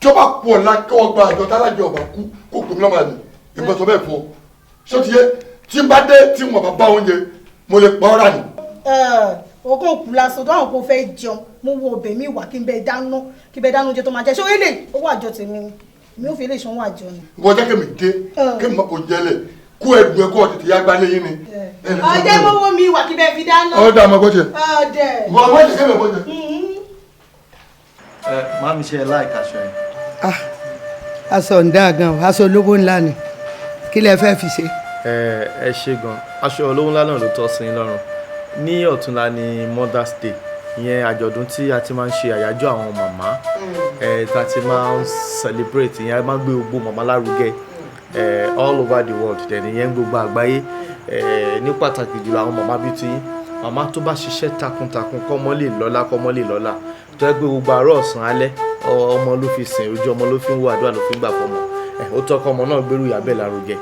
tí o bá kú ọ̀la kí wọ́n gba àjọ tálájọ ọ̀bà kú kó pè mí lọ́mọ àlè, ìgbà sọ bẹ́ẹ̀ fún ọ. Ṣé o ti yé? Tí n bá dé tí wọn bá bá oúnjẹ, mo lè pa ọ́ rà ní. Ọkọ̀ òkú lásán tó àwọn kò fẹ́ jẹun, mo wo ọbẹ̀ mi wà kí n bẹ dáná oúnjẹ tó máa jẹ. Ṣé o lè owó àjọ tèmi ni? Mi ò fi lè sanwó àjọ ni. Wọ́n jẹ́ kí mi dé, kí mi má kò jẹ́lẹ̀, kó ẹ̀dùn ẹ̀kọ́ tètè yá gbálẹ̀ yín ni. Ọjẹ́ mọ́wọ́ mi wà kí bẹ́ẹ̀ fi dáná. Ọ̀dà àmọ́ gbọ́jẹ. Ọ̀dẹ̀. Wọ́n má jẹ́ kí mi gbọ́jẹ. Ẹ má mi ṣe láìka aṣọ yẹn. Aṣọ ń dáa gan-an, aṣọ olówó ńlá ni. Kí lẹ fẹ́ fi ṣe? Ẹ ṣe gan, aṣọ olówó ńlá náà ló tọ́ sí yín lọ́rùn. Ní ọ̀túnla ni Mother's Day, ìyẹn àjọ̀dún tí a ti máa ń ṣe àyájọ́ àwọn màmá, tá a ti máa ń celebrate, ìyẹn a máa ń gbé gbogbo màmá lárugẹ all over the world, then ìyẹn gbogbo àgbáyé, ní pàtàkì jùlọ àwọn màmá bíi ti yín, màmá tó bá ṣiṣẹ́ takuntakun kọ́mọ lè lọ́lá kọ́mọ lè lọ́lá, tó yẹ pé gbogbo àárọ̀ ọ̀sán alẹ́ ọmọ ló fi sìn, ojú ọmọ ló fi ń wo àdúrà ló fi ń gbà fọmọ, ó tọ́ kọ́mọ náà gbérù ìyá bẹ́ẹ̀ lárugẹ.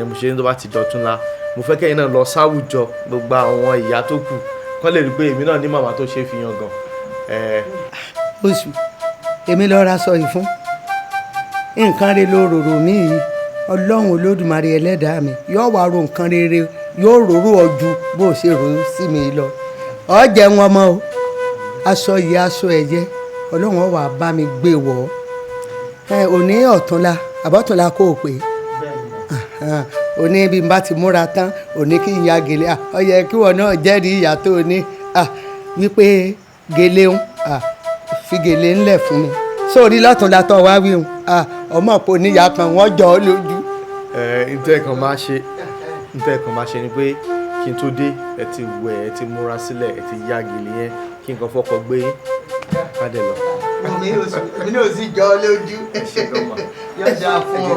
Mo ṣe ní tó bá ti dọ̀túnla, mo fẹ́ kẹ́yìn náà lọ sáwùjọ gbogbo àwọn ìyá tó kù kọ́ lè rí pé èmi náà ní màmá tó ṣe é fi yan gan. Oṣù èmi lọ ra sọ yìí fún nǹkan rere ló rorò mí yìí, Ọlọ́run Olódùmarè ẹlẹ́dàá mi yóò wá ro nǹkan rere, yóò rorò ọ ju bó o ṣe rò ó sí mi lọ. Ọ jẹun ọmọ o, aṣọ yìí aṣọ ẹ̀yẹ, Ọlọ́run ó wá bá mi gbé wọ̀ ọ́. Òní ọ̀túnla àbọ̀túnla kó o pè é, òní bí n bá ti múra tán òní kí n ya gèlè, ó yẹ kí wọn náà jẹ́rìí ìyá tó ní wípé gèlè ń fi gèlè ńlẹ̀ fún mi sórí lọ́túnla tó wá wí hun ọmọ pò níyà kan wọ́n jọ ọ́ lójú. Ntẹ́ kan máa ṣe ni pé kí n tó dé ẹ ti wẹ̀, ẹ ti múra sílẹ̀, ẹ ti ya gèlè yẹn, kí n kàn fọkọ̀ gbé yín ká dẹ̀ lọ. Èmi náà sì jọ ọ́ lójú. Yóò dáa fún ọ,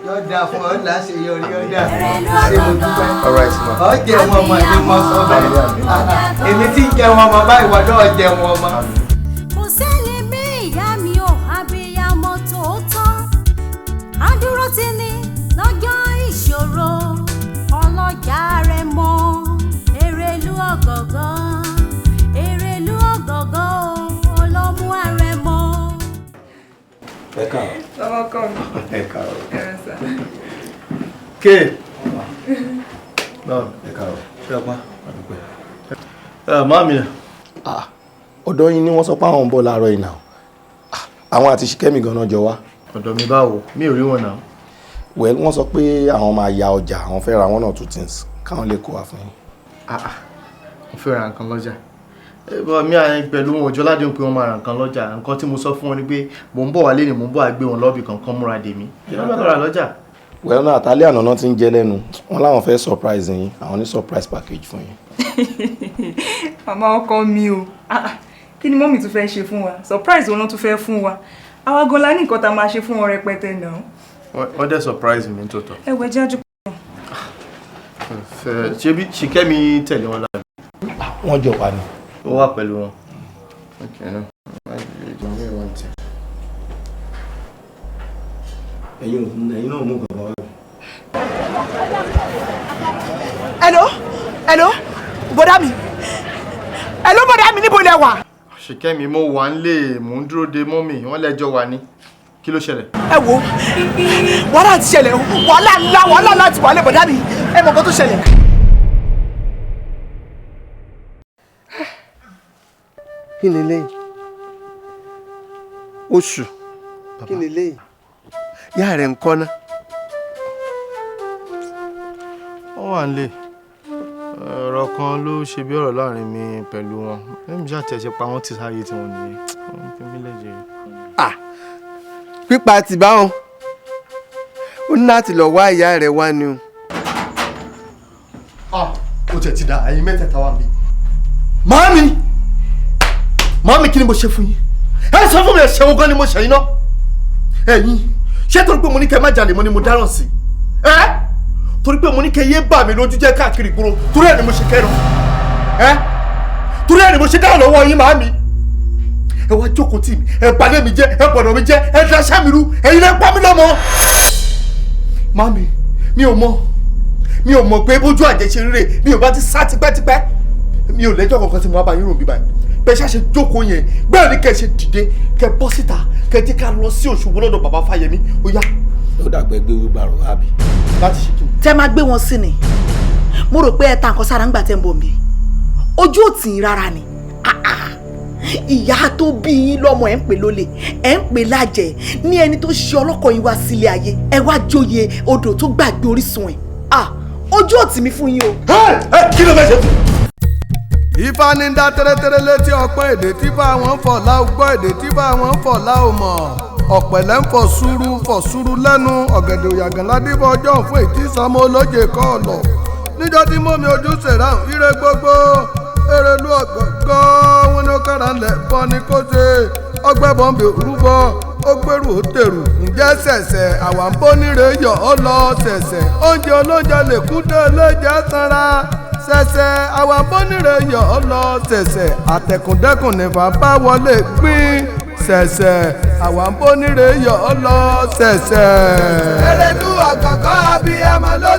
yóò dáa fún ọ, láṣeyọrí, yóò dáa ṣe mo dúpẹ́. Ọ jẹun ọmọ ẹni mọ sọ bẹ́ẹ̀, èmi tí ń jẹun ọmọ báyìí wọ́n náà jẹun ọmọ. Kò sẹ́ni bí ìyá mi ò, abiyamọ tòótọ́, adúró ti ní lọ́jọ́ ìṣòro, ọlọ́jà rẹ̀ mọ́, Erelu ọ̀gọ̀gọ̀, Erelu ọ̀gọ̀gọ̀ ọlọ́mú ààrẹ mọ́. Ẹ káàárọ̀. Lọ́wọ́ kọ́ mi. Ẹ káàárọ̀. Ẹ rẹ sà. Ké. Báwo ẹ káàárọ̀. Ṣé ọpá? Ẹ máàmì. Ọ̀dọ̀ yín ni wọ́n sọ pé àwọn ń bọ̀ láàárọ̀ yìí náà. Àwọn àti Ṣìkẹ́mi gan-an jọ wá. Ọ̀dọ̀ mi báwo? Mi ò rí wọn náà. Well, wọ́n sọ pé àwọn máa ya ọjà, àwọn fẹ́ ra one or two things káwọn lè kó wá fún yín. Mo fẹ́ ra nǹkan lọ́jà. Mi à pẹ̀lú wọn òjò ládéhùn pé wọ́n máa ra nǹkan lọ́jà. Nǹkan tí mo sọ fún wọn ni pé mò ń bọ̀ wálé ni mò ń bọ̀ àgbé wọn lọ́bì kankan múra dè mí. Kí ló bá lọ rà lọ́jà? Well, náà àtàlẹ́ àná náà ti ń jẹ lẹ́nu. Wọ́n láwọn fẹ́ surprise yín, àwọn ní surprise package fún yín. Màmá ọkọ mi o, kí ni mọ́mì tún fẹ́ ṣe fún wa? Surprise wo ló tún fẹ́ fún wa? Àwa gan la ní nǹkan tá a máa ṣe fún wọn rẹpẹtẹ náà. Wọ́n dẹ̀ surprise mi tòótọ́. Ẹ wẹ jájú. Ṣé bí Ṣìkẹ́mi tẹ̀lé wọn láàbí? Wọ́n jọ wà ní. Ó wà pẹ̀lú wọn. Ẹ̀yin náà mú nǹkan wá. Hello, hello, bọ̀dá mi. Hello, bọ̀dá mi, níbo lẹ wà? Ṣìkẹ́mi, mo wà nílé, mò ń dúró de mọ́mì, wọ́n lẹ́jọ́ wà ní. Kí ló ṣẹlẹ̀? Ẹ wo, wàhálà ti ṣẹlẹ̀, wàhálà ńlá, wàhálà ńlá ti wà lẹ́ bọ̀dá mi, ẹ mọ̀ nǹkan tó ṣẹlẹ̀. Kí ni eléyìí? Oṣù. Kí ni eléyìí? Ìyá rẹ̀ ń kọ́ ná. Ó wà nílé. Ọ̀rọ̀ kan ló ṣe bí ọ̀rọ̀ láàrin mi pẹ̀lú wọn. Ẹ̀mí ṣáà tẹ̀ ṣe pa wọ́n ti sáyé tiwọn nìyẹn. Ah, pípa ti báwọn ó ní láti lọ wá ìyá rẹ̀ wá ni o. Ah, ó tiẹ̀ ti da ẹ̀yin mẹ́tẹ̀ẹ̀ta wà mí. Màámi! Màámi, kí ni mo ṣe fún yín? Ẹ sọ fún mi, ẹ̀ṣẹ̀ wo gan ni mo ṣe yín náà? Ẹ̀yin, ṣé torí pé mo ní kẹ́ má jalè mọ́ ni mo dáràn sí? Ẹ́ torí pé mo ní kẹ́ yé bà mí lójú jẹ́ káàkiri ìgboro, torí ẹ̀ ni mo ṣe kẹ́ràn. Ẹ́ torí ẹ̀ ni mo ṣe dáhùn lọ́wọ́ yín, màámi. Ẹ wá jókòó tì mí, ẹ balẹ̀ mi jẹ́, ẹ bọ̀dọ̀ mi jẹ́, ẹ daṣẹ́ mi rú, ẹ̀yin lẹ pa mí lọ́mọ. Màámi, mi ò mọ̀, mi ò mọ̀ pé bójú àjẹsẹ rírè, mi ò bá ti sá tipẹ́tipẹ́. Mi ò lẹ́jọ́ kankan tí mo wá bá yín rò bí báyìí. Bẹ́ẹ̀ ṣá ṣe jókòó yẹn, bẹ́ẹ̀ ni kẹ́ ẹ ṣe dìde, kẹ́ ẹ bọ́ síta, kẹ́ ẹ jẹ́ ká lọ sí Òṣogbo lọ́dọ̀ bàbá Fáyẹmí. Ó yá. Ó dàgbẹ́ gbé wíwárò àbí. Láti ṣe kí ni. Tẹ máa gbé wọn sí ni. Mo rò pé ẹ ta nǹkan sára ńgbà tẹ́ ń bọ̀ mí. Ojú ò tì í rárá ni. Ìyá tó bí yín lọ́mọ ẹ̀ ń pè lólè, ẹ̀ ń pè lájẹ̀, ní ẹni tó ṣe ọlọ́kọ̀ yín wá sílé ayé, ẹ wá joyè odò tó gbàgbé orísun ẹ̀. Ojú ò tì mí fún yín o. Kí ló fẹ́ ṣe fún. Ifá ní dá tẹ́rẹ́tẹ́rẹ́ létí ọpọ́n èdè tí bá wọn fọ̀ láò gbọ́, èdè tí bá wọn fọ̀ láò mọ̀. Ọ̀pẹ̀lẹ̀ ń fọ̀ sùúrù fọ̀ sùúrù lẹ́nu, ọ̀gẹ̀dẹ̀ òyàgàn ládìbọ̀ ọjọ́ fún ètí sọmọ olóje kọ́ ọ̀lọ̀. Níjọ́ tí mọ́mi ojú ṣèrà ire gbogbo erelu ọ̀gọ̀gọ́ wọn ni ó kára ńlẹ̀ bọ́ ni kó ṣe ọgbẹ́ bọ́m̀bì rúbọ ó gbèrú ó tèrú. Ǹjẹ́ ṣẹ̀ṣẹ̀ àwa ń bó níre yọ̀ ọ́ lọ ṣẹ̀ṣẹ̀ oúnjẹ olóúnjẹ lè kú dé olóúnjẹ sanra ṣẹ̀ṣẹ̀ àwa ń bó níre yọ̀ ọ́ lọ ṣẹ̀ṣẹ̀ àtẹ̀kùndẹ́kùn nífà bá wọlé gbìn ṣẹ̀ṣẹ̀ àwa ń bó níre yọ̀ ọ́ lọ ṣẹ̀ṣẹ̀. Erelu ọ̀gọ̀gọ́ abiyamọ ló.